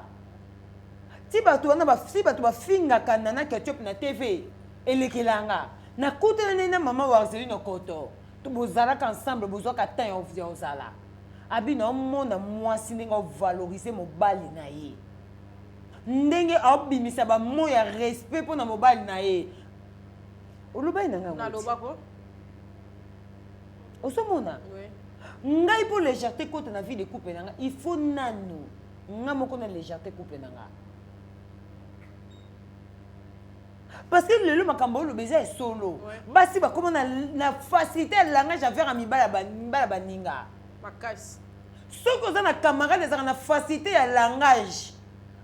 ti bato wana, si bato bafingaka Nana Ketchup na TV elekelanga. Nakutana nde na mama Warzelino Koto, bozalaka ensemble, bozwaka temps ya ozala. Abi na omona mwasi ndenge avalorize mobali na ye, ndenge aobimisa bamo ya respect mpo na mobali na ye. Olobaki na ngai. Nalobako. Ozomona, ngai mpo légèreté kota na vie de couple na ngai, il faut nanu nga moko na légèreté couple na nga, parce que lelo makambo oloba eza esolo. Basi bakóma na facilité ya langage envers ya mibali ya baninga. Makasi. Soki oza na camarade ezalaka na facilité ya langage,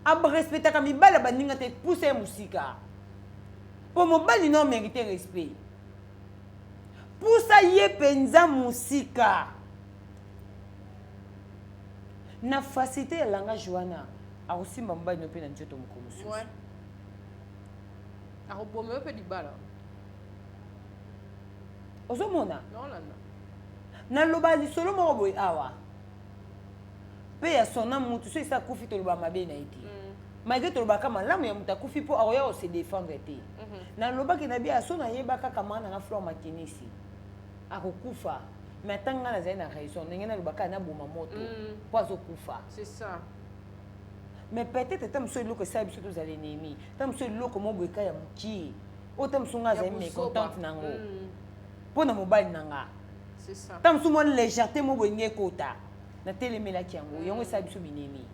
arespectaka mibali ya baninga te, pusa ye mosika, mpo mobali no mérite respect. Pusa ye mpenza mosika. Na facilité ya langage wana, akosimba mobali no mpe na nzoto moko mosusu. Akoboma yo mpe libala. Ozomona, Naolanda. naloba lisolo moko boye awa mpe ya sona. Mutu so esi akufi, toloba mabe na ye te, malgré tolobaka malamu ya moto akufi, mpo akoya kose défendre te. Nalobaki na bia so, nayeba kaka maa nanga Flore Makinisi akokufa, mais ata ngai nazali na raison ndenge nalobaka, naboma moto mpo azokufa. C'est ça. Mais peut-être ata mosu eloko esala biso tozala ennemi, ta mosu eloko mo boye ka ya mokie oyo, ta mosu ngai azali mécontente nango mpo na mobali na nga. C'est ça. Ta mosu mwa légèreté mo boye nge ekota, natelemelaki yango, yango esala biso binemi.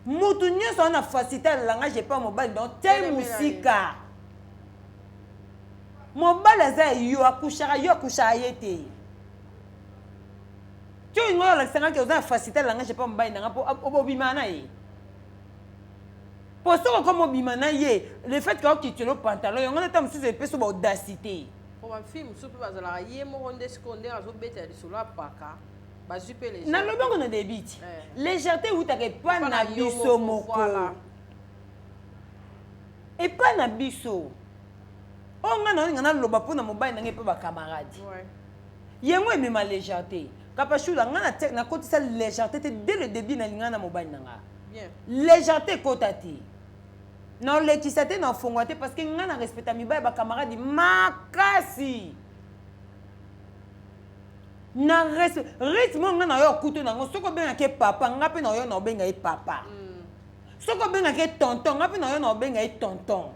Mutu nyonso wana facilité ya langage epa mobali, donc te mosika. Mobali aza ya yo, akushaka yo, akushaka ye te. Ti oyo ngai olakisangaki oza na facilité ya langage epa mobali nanga, mpo obima na ye, mpo soki okoma obima na ye, le fait ka okitelo pantalon, yango nata mosusu epesi ba audacité. Po bafille mosusu mpe bazalaka ye moko nde sikoyo ndenge azobetela lisolo apaka, bazwi mpe légèreté. Nalobi yango na début ti légèreté eutaka epa Epa na na yo biso moko, moko. Voilà. Epa na biso oyo ngai naolinga naloba mpo na mobali na ngai mpe bacamarade, yango emema légèreté. Kapashula, ngai nakotisa légèreté te dès le début. Nalinga na mobali na nga, Bien. légèreté ekota te. Naolekisa te, naofongola te parce que ngai na respecta mibali ba camarade makasi. Na respect rythme oyo ngai na yo okutu nango soki obengaka ye papa ngai mpe na yo na obenga ye papa. Soki obengaka ye tonton ngai mpe na yo na obenga ye tonton.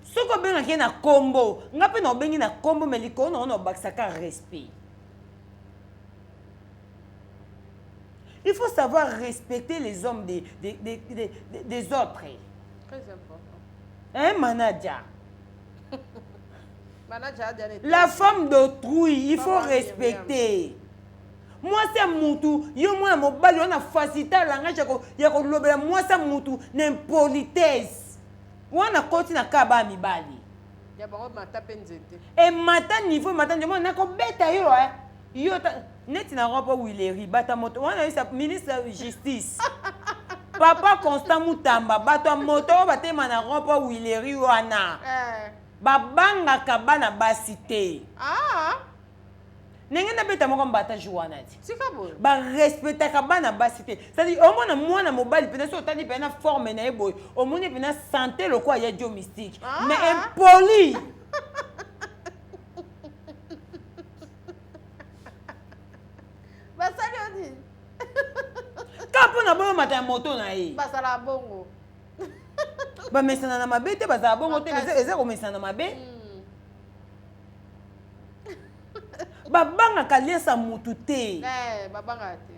Soki obengaka ye na kombo ngai mpe na obengi na kombo mais likolo na yo na obakisaka respect. Il faut savoir respecter les hommes des autres. Très important. Hein, manager? Manager, La femme d'autrui, il faut respecter. Mwasi ya mutu, yo mwana mobali wana facilité ya langage ya kolobela mwasi ya mutu na impolitesse. Wana koti na kaba ya mibali. Ya bango mata pe nzete. E mata niveau, mata niveau, nakobeta yo hein. Yo ta, neti na ropo Willery, bata moto wana yesa ministre ya justice. Papa Constant Mutamba, bato ya moto oyo batema na ropo Willery wana. Babangaka bana basi te. Ndenge nabeta moko mbata jour wana ti. Tika boye. Ba respectaka bana basi te. C'est-à-dire omona mwana mobali pena so otali pena forme na ye boye, omoni pena santé lokola ya Joe Mystique. Mais impoli. Basali yo nini? Kaka mpo na boyo mata ya moto na ye. Bazala bongo. Bamesana na mabe te, bazala bongo te, eza komesana na mabe. Babangaka alliance ya mutu te. Babangaka te.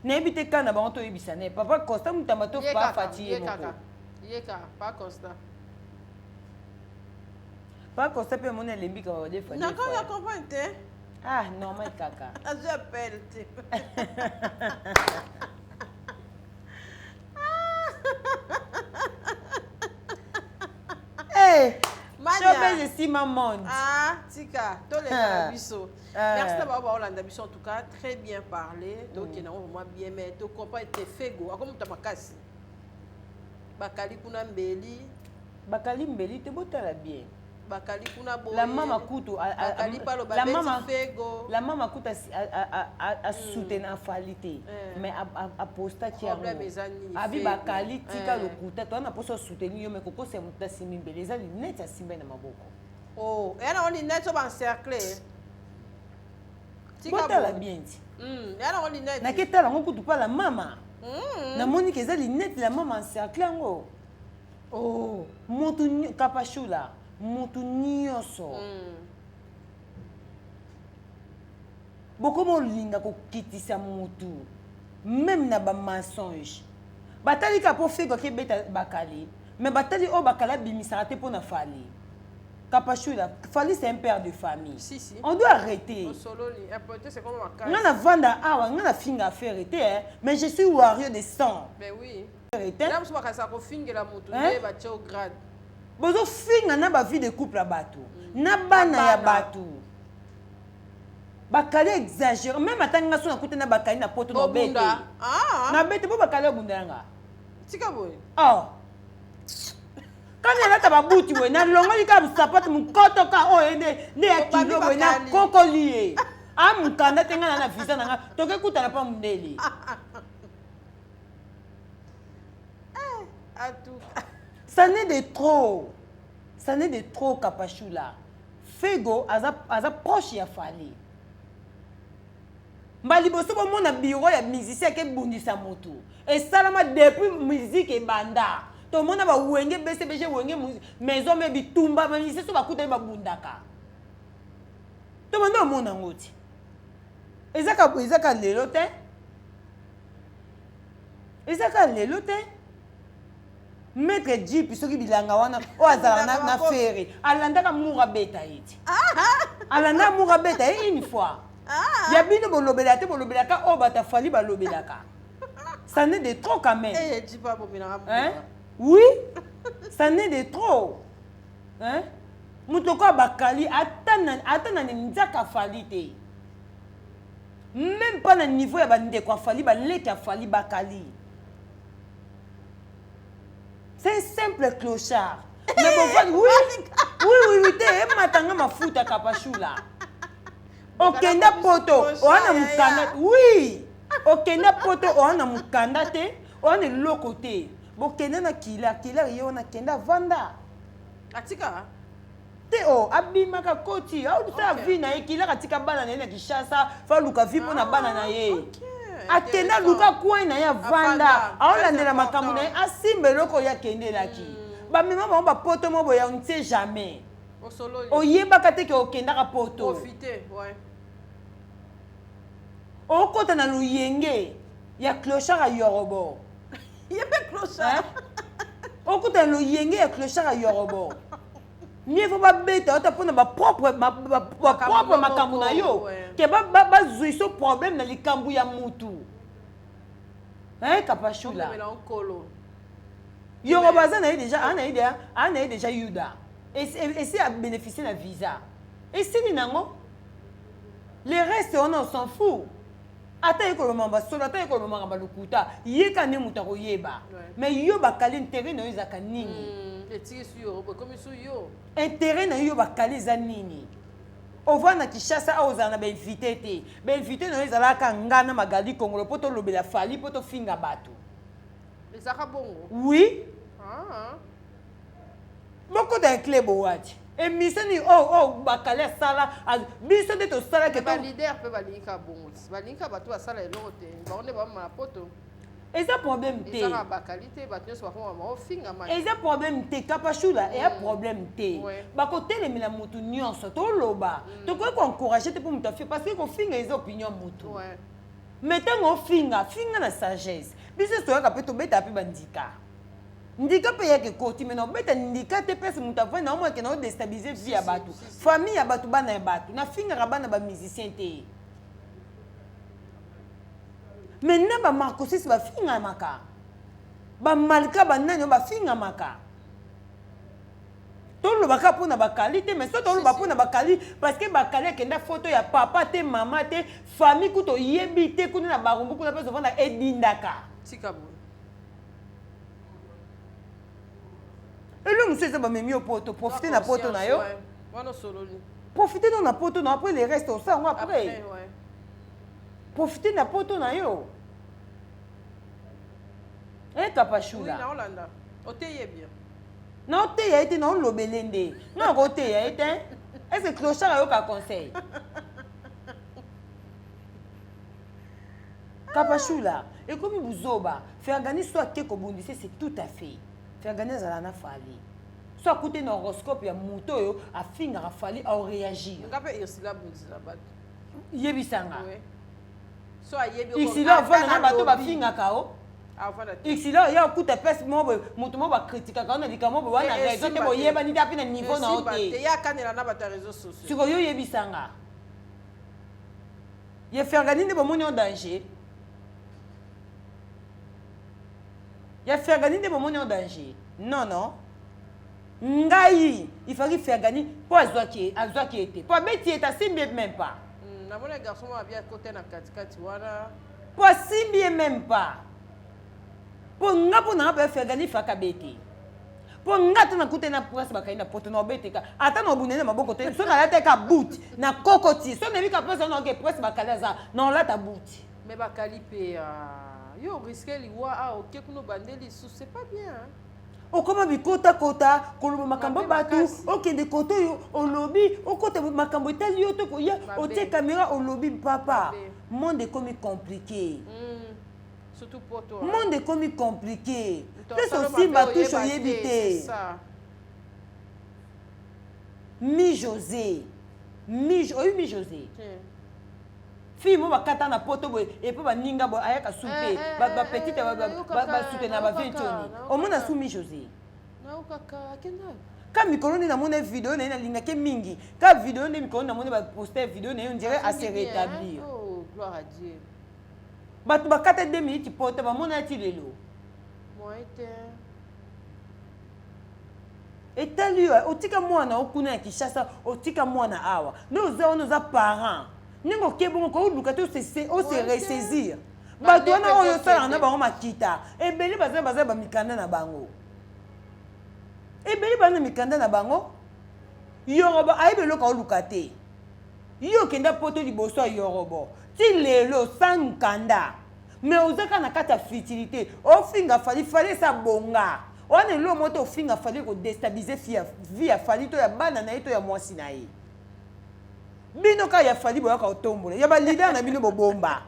Nayebi te kana bango toyebisa ne papa Constant Mutamba to pa Fatshi ye moko. Ye kaka, pa Constant. Pa Constant pe amoni alembi kaka ba defa. Na kaka comprendre te. Ah, normal kaka. Azwi appel te. Hey, Showbiz esima monde. Ah, tika, toleka biso. Merci na bango baolanda biso en tout cas, très bien parlé. Tokende yango vraiment bien mais to comprendre te Fego, akomuta makasi. Bakali kuna mbeli. Bakali mbeli te botala bien. Bakali kuna boye. La mama kutu Bakali palo babeti Fego. La mama kutu a soutenir Fally te. Mais a posta ki yango. Problème eza nini? Abi bakali tika lokuta to na poso soutenir yo mais kokosa mutu asimbi mbeli eza lunette asimba na maboko. Oh, ya na lunette ba encercler. Botala bien ti. Ya na lunette. Na ketala ngo kutu pa la mama. Namoni ke eza lunette la mama encercler yango. Oh, mutu kapashula, mutu nyonso. Bokoma olinga kokitisa mutu même na ba mensonge. Batali ka po Fego akebeta bakali, mais batali oyo bakali abimisaka te pona Fally. Kapashula, Fally c'est un père de famille. Si, si. On doit arrêter. Osololi, impoté c'est comme makasi. Nga na vanda awa, nga na finga affaire te, hein, mais je suis warrior de sang. Ben oui. Arrêtez. Là, musu bakasa kofingela mutu nde batie au grade. Bozo finga na ba vie de couple ya bato, na bana ya bato. Bakali exagéré, même ata nga so nakuta na bakali na poto na bete. Na bete bo bakali obunda yanga. Tika boye. Oh. Kana elata babuti boye na longoli ka sapato mokoto ka oyo nde nde ya kilo boye na kokoli ye. A mukanda te nga na visa na nga toke kutana pa mundele. En tout cas. Ça n'est de trop. Ça n'est de trop Kapashula. Fego aza aza proche ya Fally. Mbali boso bomona bureau ya musicien ke bundisa mutu. Esalama depuis musique ebanda. Tomona ba wenge BCBG wenge maison me bitumba ba musicien so bakutani babundaka. Tomona omona ngo ti. Ezaka ezaka lelo te. Ezaka lelo te. Maître Jeep soki bilanga wana oyo azalaka na, na ferre alandaka mura beta ye ti. Alandaka mura beta ye une fois. Ya bino bolobela te bolobelaka oyo bato afali balobelaka. Ça n'est de trop quand même. Eh, Jeep abomelaka Hein? Oui, ça n'est de trop. Hein? Moto lokola bakali ata na ata na nzaka afali te. Même pas na niveau ya bandeko afali baleki afali bakali. C'est un simple clochard. Mais bon, oui, oui, oui, oui, te ematanga mafuta kapashula. Okenda poto, oana mukanda, oui. Okenda poto oa na mukanda te, oa na eloko te. Bokende na killer, killer ye wana kenda vanda. Atika te o oh, abimaka koti aosala okay. vie na ye killer atika bana na ye na Kinshasa fa aluka vie mpo na ah, bana na ye okay. akende aluka coin na ye avanda aolandela makambo na ye asimba eloko oyo akendelaki mm. bamema bango bapoto mo boye on ne sait jamais oyebaka te ke okendaka poto Profiter, ouais. Okota na loyenge ya clochard ya yorobo. Ye pe clochard. Okota na loyenge ya clochard ya yorobo. Mieux vaut babeta ata mpona bapropre bapropre makambo na yo ke bazwi so problème na likambo ya mutu. Hein Kapashula. Yorobo aza na ye déjà, ana ye déjà, ana ye déjà Yuda. Esi a bénéficier na visa. Esili nango. Le reste wana on s'en fout. Ata ye koloba makambo solo, ata ye koloba makambo lokuta, ye ka nde moto akoyeba. Mais yo bakali intérêt na yo ezalaka nini? Mm, etiki su yo, ekomi su yo. Intérêt na yo bakali eza nini? Ovanda na Kinshasa awa ozala na ba invité te. Ba invité na yo ezalaka nga na Magali Kongolo po tolobela Fally po tofinga bato. Ezalaka bongo? Oui. Ah. Bokota ya clé bowati. Émission ni oh oh bakali asala biso nde tosala ke ba leader pe balingi ka bongo balingi ka bato basala eloko te bango nde bamama poto. Eza problème te. Eza bakali te bato nyonso bakoma baofinga Eza problème te Kapashula eya mm. problème te. Bakotelemela mutu nyonso toloba. Mm. Tokoki ko encourager te mpo mutu afi parce que kofinga eza opinion mutu. Mais ntango ofinga finga na sagesse. Biso toyaka mpe tobetaka mpe bandika. Ndika pe yaka ekoti mais naobeta ndika te place mutu avandi na omona ke nao destabiliser vie ya batu famille ya batu bana ya batu nafingaka bana ba musicien te mais na ba marcosis bafingamaka ba malka ba nani oyo bafingamaka toloba kaka mpona bakali te mais so toloba mpona bakali parce que bakali akenda foto ya papa te mama te famille kutu oyebi te kuna na barumbu kuna mpe ozovanda edindaka tika boye Elo mosusu eza bamemi yo poto, profite na poto na yo. Wana osololi. Profite no na poto na après le reste osala yango après. Après, ouais. Profite na poto na yo. Eh Kapashula. Oui, naolanda. Oteye bien. Naoteya ye te naolobele nde. Nga nakoteya ye te. Est-ce que clochard ayoka conseil? Kapashula, ekomi buzoba. Fergani so ake kobundise c'est tout à fait. Fergani azala na Fally. So akute na horoscope ya moto oyo afingaka Fally ao réagir. Nga pe Ursula abundisela bato. Yebisa nga. Oui. So ayebi Ursula avanda na bato bafingaka o. Avanda te. Ursula ya okuta place moko boye moto moko bakritikaka yo na likambo boye wana raison te boyebani te ape na niveau na yo te. Te ya kanela na bato ya réseaux sociaux. Sikoyo yebisa nga. Ye Fergani nde bomoni en danger. Ya Fergani nde bomoni en danger. Non non. Ngai, il fallait Fergani po azwaki azwaki ete. Po abeti ye asimbi ye même pas. Mm, namoni garçon moko abia kota na katikati wana. Po asimbi ye même pas. Po nga po na nga Fergani faka bete. Po nga ata nakutani na prince bakali na poto na obeteka ata na obundeli na maboko te so nalata ka boot na kokoti so nayebi ka prince wana oke prince bakali aza na olata boot. Mais bakali pe ah, yo risque liwa ah oke kuna obandeli lisusu c'est pas bien hein? Okoma bikotakota koloba makambo bato okende kote oyo olobi okota makambo etali yo to koya otie kamera olobi papa monde ekomi compliqué. Mm. Surtout poto. Monde ekomi compliqué. Place osimba touche oyebi te. Mi José. Mi oyebi mi José. Fille mo bakata na poto boye et puis baninga boye ayaka su te. Ba petite ba soutenir ba vieux Tony. Omona su mi José. Ka mikolo nde namoni video na ye nalingaki mingi. Ka video nde mikolo namoni ba poster video na ye on dirait à se rétablir. Oh, gloire à Dieu. Bato bakata 2 minutes pota bamona ti lelo. Moyen te. Etali yo otika mwana okuna ya Kinshasa otika mwana awa nde oza wana oza parent ndenge oke bongo koluka te ose ressaisir bato wana oyo osalaka na bango makita ebele baza baza bamikanda na bango ebele baza na mikanda na bango yorobo ayebi eloko aoluka te yo okenda poto liboso ya yorobo ti lelo sans mokanda. Mais oza kaka na kati ya futilité, ofinga Fally. Fally esa bonga wana eloko moko te. Ofinga Fally, kodéstabiliser vie ya Fally to ya bana na ye to ya mwasi na ye. Bino kaka ya Fally boyaka kotombola ya baleader na bino, bobomba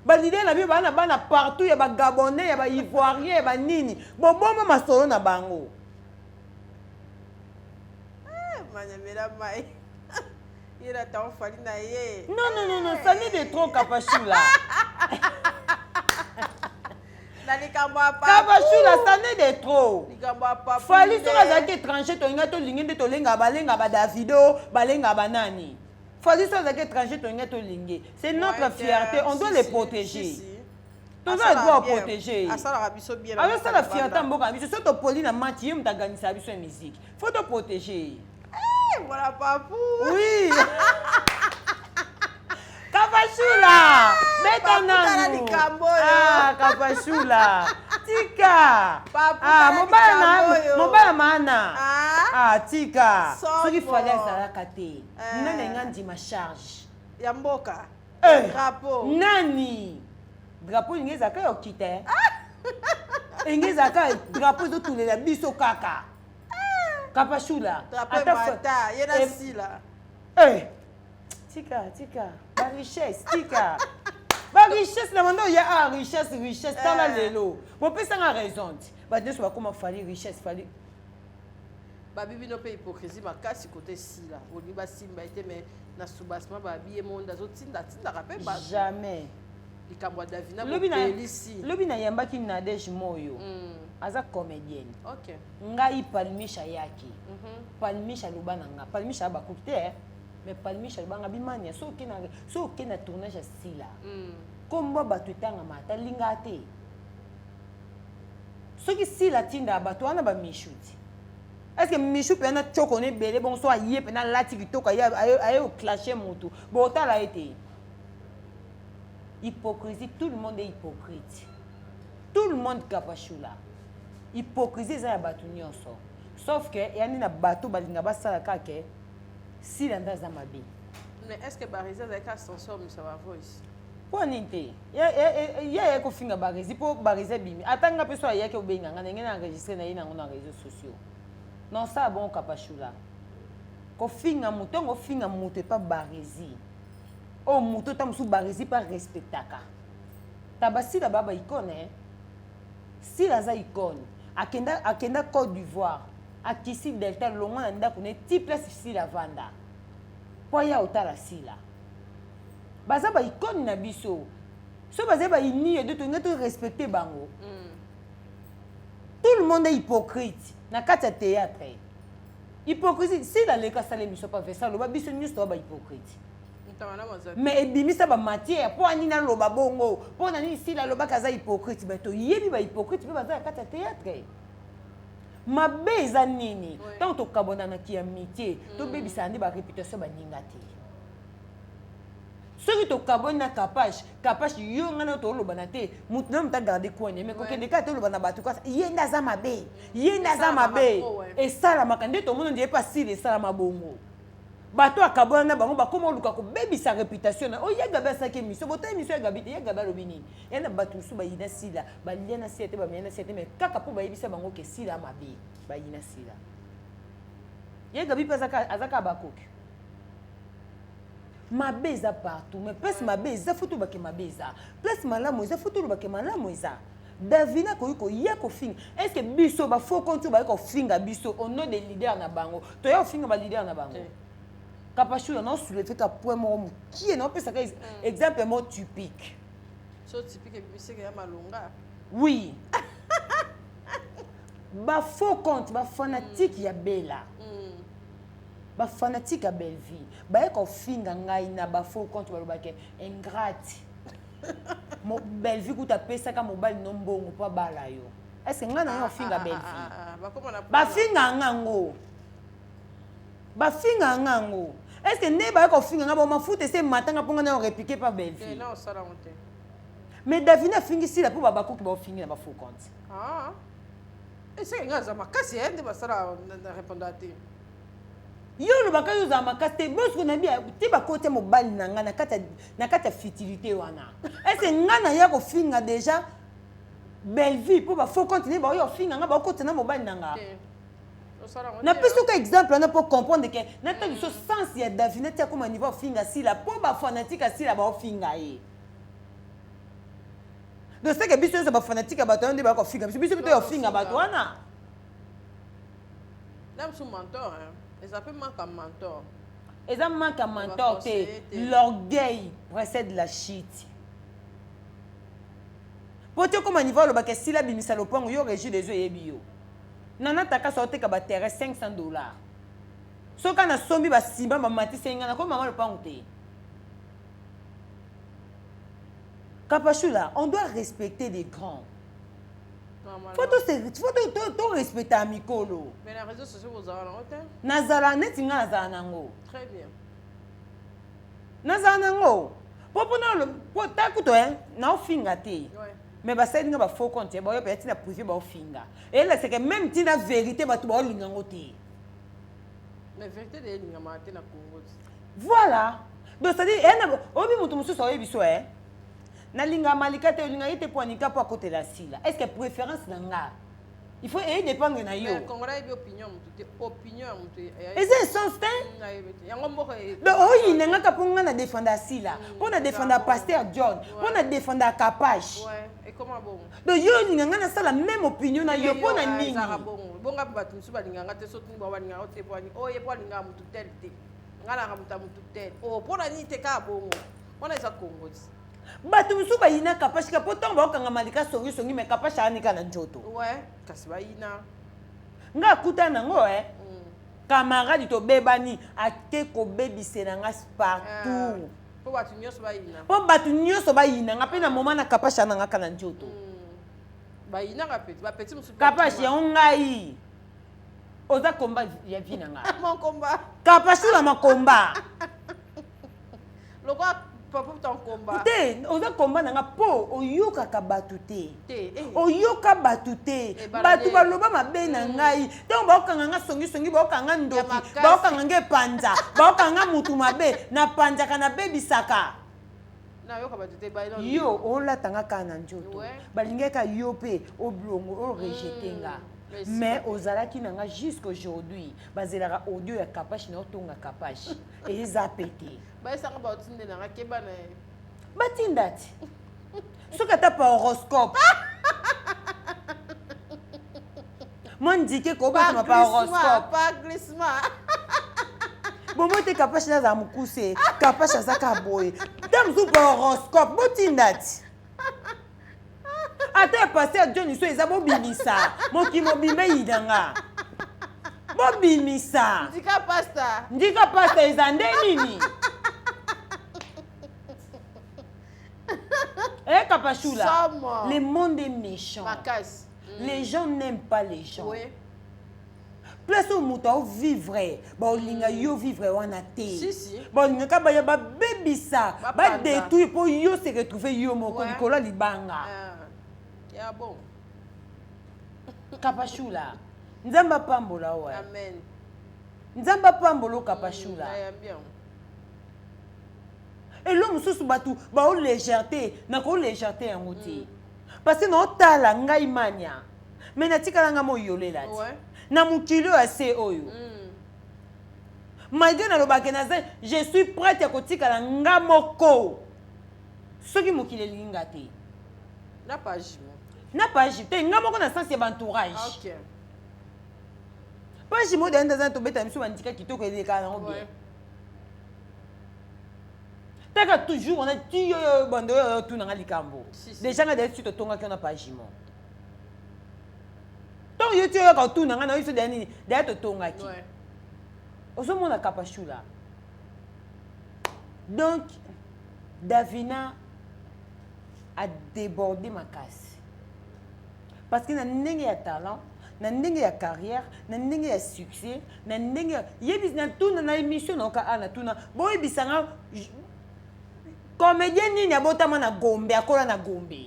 baleader na bino. Baa na bana partout, ya bagabonais, ya baivoirien, ya banini, bobomba masolo na bango. Manyamela mai ye na ntango Fally na ye. Non, non, non, non, ça n'est de trop, Kapashula. Na likambo ya Kapashula, ça n'est de trop. Likambo ya papu. Fally, soki azalaki étranger, tolinga tolingi nde tolengaka, balengaka badavido, balengaka banani. Fally, soki azalaki étranger, tolinga tolingi. C'est notre fierté, on doit les protéger. Toza le droit protéger. Asalaka biso bien. Azosala fierté ya mboka na biso. So topoli na mati, ye moto aganisaka biso ya musique, faut toprotéger. Voilà, papu. Oui, Kapashula, beta nanu. Likambo oyo. Ah, Kapashula, tika. Papu, ah, tala mobala na likambo oyo. Mobala mana. Ah. Ah, tika. Somo. Soki Fally azalaka te, Eh. nani nga ndima charge ya mboka? Eh, Drapeau. Nani drapeau elingi ezalaka ya okita, eh? Elingi ezalaka drapeau ezotulela biso kaka, Kapashula. Drapeau Ata emata ye na Eh, sila. Eh, tika, tika barichesse, tika barichesse na bando ya a richesse, richesse. Tala Eh. lelo bopesanga raison ti bato nyonso bakóma Fally richesse, Fally. Babi bino mpe hypocrisie makasi kote sila olingi basimba ye te, mais na soubassement babi ye monde azotinda, atindaka mpe bato. Jamais. Likambo ya Davina Lobi na bopelisi. Lobi nayambaki Nadege Moyo, aza comédienne. Ngai Palmiche ayaki. Palmiche aloba na nga, Palmiche aya bakoki te, eh. Mais Palmiche aloba nga bimania so oke na, so oke na tournage ya Sila, kombo bato etangama, ata linga te. Soki Sila atindaka bato wana bamishu ti, est ce que Michu mpenza na tioko na ebele bongo, so aye mpenza alati kitoko, aye oclashe motu, botala ye te. Hypocrisie, tout le monde est hypocrite, tout le monde. Kapashula, hypocrisie eza ya bato nyonso, sauf que eyandi na bato balinga basala kaka ke Sila nde aza mabe. Mais est ce que Baresi azalaki ascenseur misa ba voice? Mpo nini te? Ye aye kofinga Baresi mpo Baresi abimi. Ata nga mpe so ayaki obenga nga, ndenge na enregistre na ye nango na réseaux sociaux, nosala bongo. Kapashula, kofinga moto ntango ofinga moto epa Baresi, oyo moto ta mosusu Baresi mpe arespectaka ta basila baa baicône, eh? Sila aza icône. Akenda, akenda Côte d'Ivoire, akisi Delta, longwa na ndako na ye ti place Sila avanda mpo aya otala Sila. Baza baicône na biso. So bazali baini yo de, tolingi torespecte bango. Tout le monde est hypocrite na kati ya théâtre. Hypocrisie, Sila aleka asala émission pa Vincent, aloba biso nyonso toza bahypocrite. Mais ebimisa bamatière mpo anini aloba bongo? Mpo na nini Sila alobaki aza hypocrite? Mais toyebi bahypocrite mpe baza na kati ya théâtre. Mabe eza nini? Ntango tokabonanaki ya amitié, tobebisaka nde baréputation baninga te. Soki tokaboni na Kapage, Kapage, yo ngai na tolobana te, motu na moto agarde coin, mais kokende kaka toloba na bato kaka ye nde aza mabe, ye nde aza mabe. Esalamaka nde tomoni nde epa Sila esalama bongo. Bato akabwana na bango, bakóma oluka kobebisa réputation na oyo. Ya Gabi asalaki émission, bota émission ya Gabi te. Ya Gabi alobi nini? Ya na bato mosusu bayina Sila, balia na Sila te, bamela na Sila te, mais kaka mpo bayebisa bango ke Sila mabe, bayina Sila. Ya Gabi mpe aza kaka bakoki. Mabe eza partout, mais place mabe eza, faut tolobake mabe eza. Place malamu eza, faut tolobake malamu eza. Davina akoki koya kofinga. Est ce que biso bafaux compte oyo baye kofinga biso au nom de leader na bango, toya kofinga baleader na bango? Kapashula, na osoulever ka point moko mokie, na opesaka exemple moko typique. So typique ebimiseke ya malonga. Oui, bafaux compte, bafanatique ya Bela, bafanatique ya Bellevie, baye kofinga ngai na bafaux compte, balobake ingrate. Bellevie kuta apesaka mobali no mbongo mpo abala yo. Est ce que ngai na yo ofinga Bellevie? Bafinga ngango, bafinga ngango. Est ce que nde baye kofinga nga bo mafuta ese ematanga mpo nga na yo répliquer pa Bellevie? Mais Davina afingi Sila mpo babakoki baofingi na bafaux compte. Eseke ngai aza makasi nde basala na répondre te. Yo olobaka yo ozala makasi te bosiko na bia ti bakoti mobali na ngai na kati ya futilité wana ese ngai naya kofinga déjà Bellevue mpo ba faux compte ne baoya kofinga ngai bakota na mobali na ngai napesi oka exemple wana mpo comprendre ke natali so sens ya Davina ti akoma niveau afinga Sila mpo bafanatique ya Sila baofinga ye. Donc c'est que biso nyonso bafanatique ya bato wana nde bakofinga biso, biso mpe toyofinga bato wana. Na biso mentor, hein. Eza pe manque ya mentor. Eza manque ya mentor te. L'orgueil précède la chute. Po te okoma niveau alobaka esila bimisa lopango yo Régie des eaux eyebi yo. Nana Takaso aoteka ba terrain 500 dollars. Soki na sombi ba ciment ba matisi nga na ko mama lopango te. Kapashula, on doit respecter les grands. Faut to faut to to to respecter mikolo. Mais na réseaux sociaux bozala nango te? Nazala neti nga nazala nango. Très bien. Nazala nango. Po po na po ta kuto hein, na ofinga te. Ouais. Mais basali nga ba faux compte, ba yo pe tina privé ba ofinga. Et là c'est que même tina vérité ba tu ba olinga ngo te. Mais vérité de elinga ma te na Congo. Voilà. Donc c'est-à-dire eh obi mutu mususu oyebi so eh. Nalinga Malika te, olinga ye te po anika po akotela Sila. Est-ce que préférence na nga? Il faut eye dépendre na yo. Mais Congolais ayebi opinion mutu te, opinion ya mutu. Eza essence te. Ayebi te. Yango mboka. Donc oyina nga ka po nga na défendre Sila, po na défendre Pasteur John, po na défendre Kapash. Ouais, et comment bongo? Donc yo olinga nga na sala même opinion na yo po na nini? Ezaka bongo. Bonga bato mosusu balinga nga te soki ba balinga te po ani. Oh ye po alinga mutu tel te. Nga na mutu mutu tel. Oh po na nini te ka bongo. Wana eza Congo ti. Bato mosusu bayina Kapash ka po ntango baokanga Malika songi songi mais Kapash anika na nzoto. Ouais, kasi bayina. Nga akutana nango eh. Camarade tobebani ake kobebisela nga partout. Po bato nyonso bayina. Po bato nyonso bayina nga pe na moment na Kapash ananga ka na nzoto. Bayinaka petit, ba petit mosusu. Kapash yango ngai. Oza combat ya vie na nga. Mon combat. Kapash na makomba. Lokwa papa ton combat. Te, oza combat na nga po oyokaka bato te. Te, eh. Oyoka bato te. Eh, bato baloba mabe na ngai. Tango baokanga nga songi songi, baokanga ndoki, baokanga nga epanza, baokanga mutu mabe, na panzaka na bebisaka. Nayoka bato te, ba Yo olata nga kaka na nzoto. Balingaka yo pe oblongo, o rejeter nga. Mais ozalaki na nga jusqu'aujourd'hui. Bazelaka audio ya Kapash na otonga Kapash. Eza pete. Bayesanga baotindela nga keba na ye. Batinda ti. Soki ata pa horoscope. Mwa ndike kobotama pa horoscope. Par glissement. Bomo te Kapash nazala mokuse. Kapash azaka boye. Ta mosusu pa horoscope botinda ti. Ata ya pasteur John so eza bobimisa. Mokili mobimba eyina nga. Bobimisa. Ndika pasta. Ndika pasta eza nde nini? Eh Kapashula, le monde est méchant. Makasi. Les gens n'aiment pas les gens. Ouais. Place oyo moto ao vivre, baolinga yo vivre wana te. Si, si. Balingaka baya babebisa, Bapanza. ba détruire po yo se retrouver yo moko Ouais. likolo ya libanga. Ah. Ya bon. Kapashula, Nzambe apambola oyo. Amen. Nzambe apambola Kapashula. Nayambi yango. Elo mosusu bato bao légèreté, na ko légèreté yango te. Parce que na otala ngai mania. Mais natikala nga moyolela ti. Ouais. Na mokili oyo ase oyo. Malgré nalobaka naza, je suis prête ya kotikala nga moko. Soki mokili elingi nga te. Na page mo. Na page te, nga moko na sens ya ba entourage. Ah, OK. Page mo d'ailleurs ndaza tobeta biso bandika kitoko eleka nango bien. Ouais. Taka toujours on a ti yo yo bando yo yo tuna nga likambo. Si, si. Déjà nga d'ailleurs tu totongaki na page mo. Tant yo ti yo ka tuna nga na yo so d'ailleurs nini, d'ailleurs totongaki. Ouais. Ozomona Kapashula. Donc Davina a débordé makasi. Parce que na ndenge ya talent, na ndenge ya carrière, na ndenge ya succès, na ndenge ya yebis na tuna na émission na oka na tuna boyebisanga comédien nini abotama na Gombe, akola na Gombe.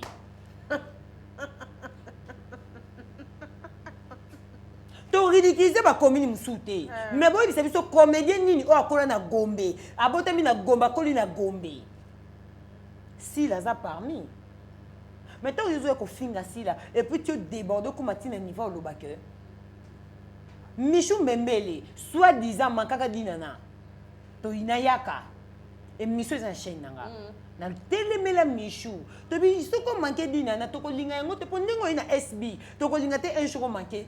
To Toridiculiser bacommune mosusu te, mais boyebisa biso comédien nini oyo akola na Gombe, abotami na Gombe, akoli na Gombe. Sila aza parmi. Mais ntango ozoya kofinga Sila et puis tu déborde, okóma ntina niveau oloba ke Michu Mbembele soit disant mankaka dinana, toyina yaka émission eza na chaîne na nga. Natelemela Michu, tobi soki omanke dinana, tokolinga yango te, mpo ndenge oye na SB, tokolinga te. Un jour omanke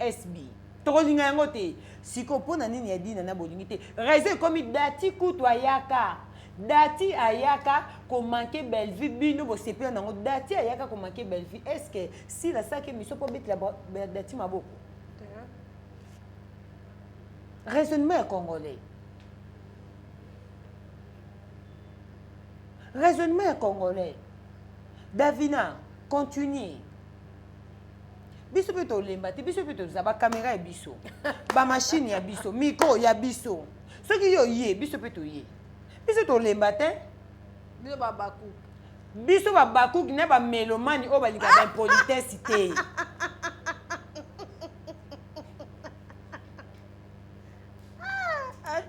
SB, tokolinga yango te. Sikoyo mpo na nini ya dinana bolingi te? Raison ekomi dati kutu ayaka, dati ayaka komanke Bellevue, bino bosepela nango. Dati ayaka komanke Bellevue, est ce que Sila asalaki émission mpo obetela dati maboko? Raisonnement ya Congolais, raisonnement ya Congolais. Davina, continue. Biso mpe tolemba te. Biso mpe toza bacaméra ya biso, bamachine ya biso, micro ya biso. Soki yo ye, biso mpe toye, biso tolemba te. Bino babakuki. Biso babakuki na bamelomani oyo balingaka baimpolitesse te.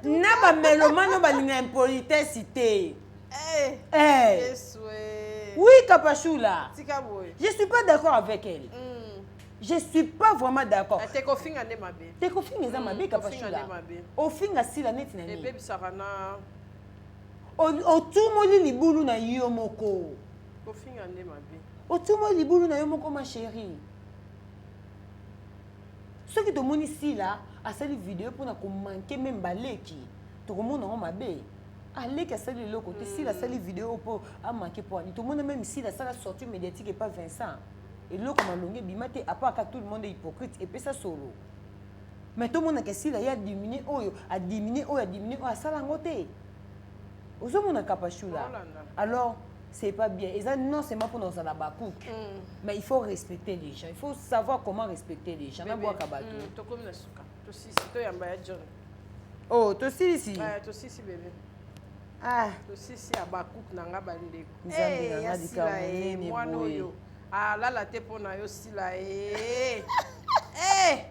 Na bamelomani oyo balinga impolitesse te. Eh. Oui, Kapashula. Tika boye. Je suis pas d'accord avec elle. Je suis pas vraiment d'accord. Te, kofinga nde mabe. Te, kofinga eza mabe. Kofinga Kapashula. nde mabe. Ofinga Sila neti na nini? Ebebisaka na Otumoli libulu na yo moko. Kofinga nde mabe. Otumoli libulu na yo moko, ma chérie. Soki tomoni Sila asali video mpona komanke meme baleki, tokomona yango mabe. Aleki asali eloko te. Sila asali video mpo amanke mpo ani tomona meme Sila asala sortie médiatique epa Vincent, eloko malongi ebima te, apart tout le monde est hypocrite, epesa solo. Mais tomonaka Sila ye adiminue oyo, adiminue oyo, adiminue oyo, asala yango te. Ozomona, Kapashula? Olanda. Alors c'est pas bien. Eza non seulement mpona kozala bacook, mais il faut respecter les gens, il faut savoir comment respecter les gens. Nabwaka bato. Tokomi na suka, tosisi, toyamba ya John. Oh, tosilisi. Eh, tosisi bebe. Ah. Tosisi ya bacook na nga, bandeko. Nzambe Eh, na nga, ya likambo Sila, eh, nini mwana boye? oyo alala te mpo na yo, Sila e. Eh,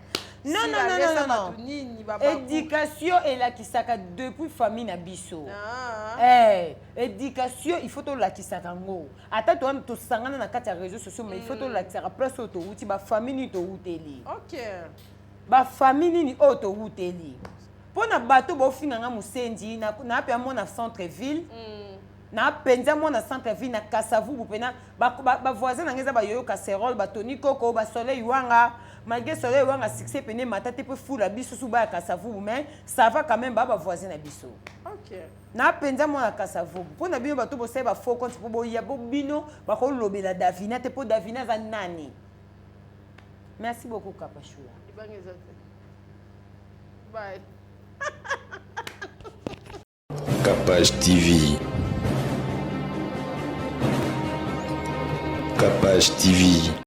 Non, Sila non, non, alesa non, non. bato nini babacook? Éducation elakisaka depuis famille na biso. Ah. Eh, éducation, il faut tolakisaka yango. Ata tosangana na kati ya réseaux sociaux, mais il faut tolakisaka place oyo towuti, bafamille nini towuteli. Bafamille nini oyo towuteli. Mpo na bato bofinganga mosendi, na mpe mwana centre ville, na mpenza mwana centre ville na Kasavubu mpena. Bavoisin na ngai eza bayoyo casserole, batoni koko, basoleil wanga. Malgré soleil wanga succès pene mata te mpe fula biso su baya Kasavubu, mais ça va quand même, baa bavoisin na biso. Na mpenza mwana Kasavubu. Mpo na bino bato bosali bafaux compte mpo boya bo bino bakolobela Davina te, mpo Davina aza nani? Merci beaucoup, Kapashula. Libanga eza te. Bye. Capage TV. Capage TV.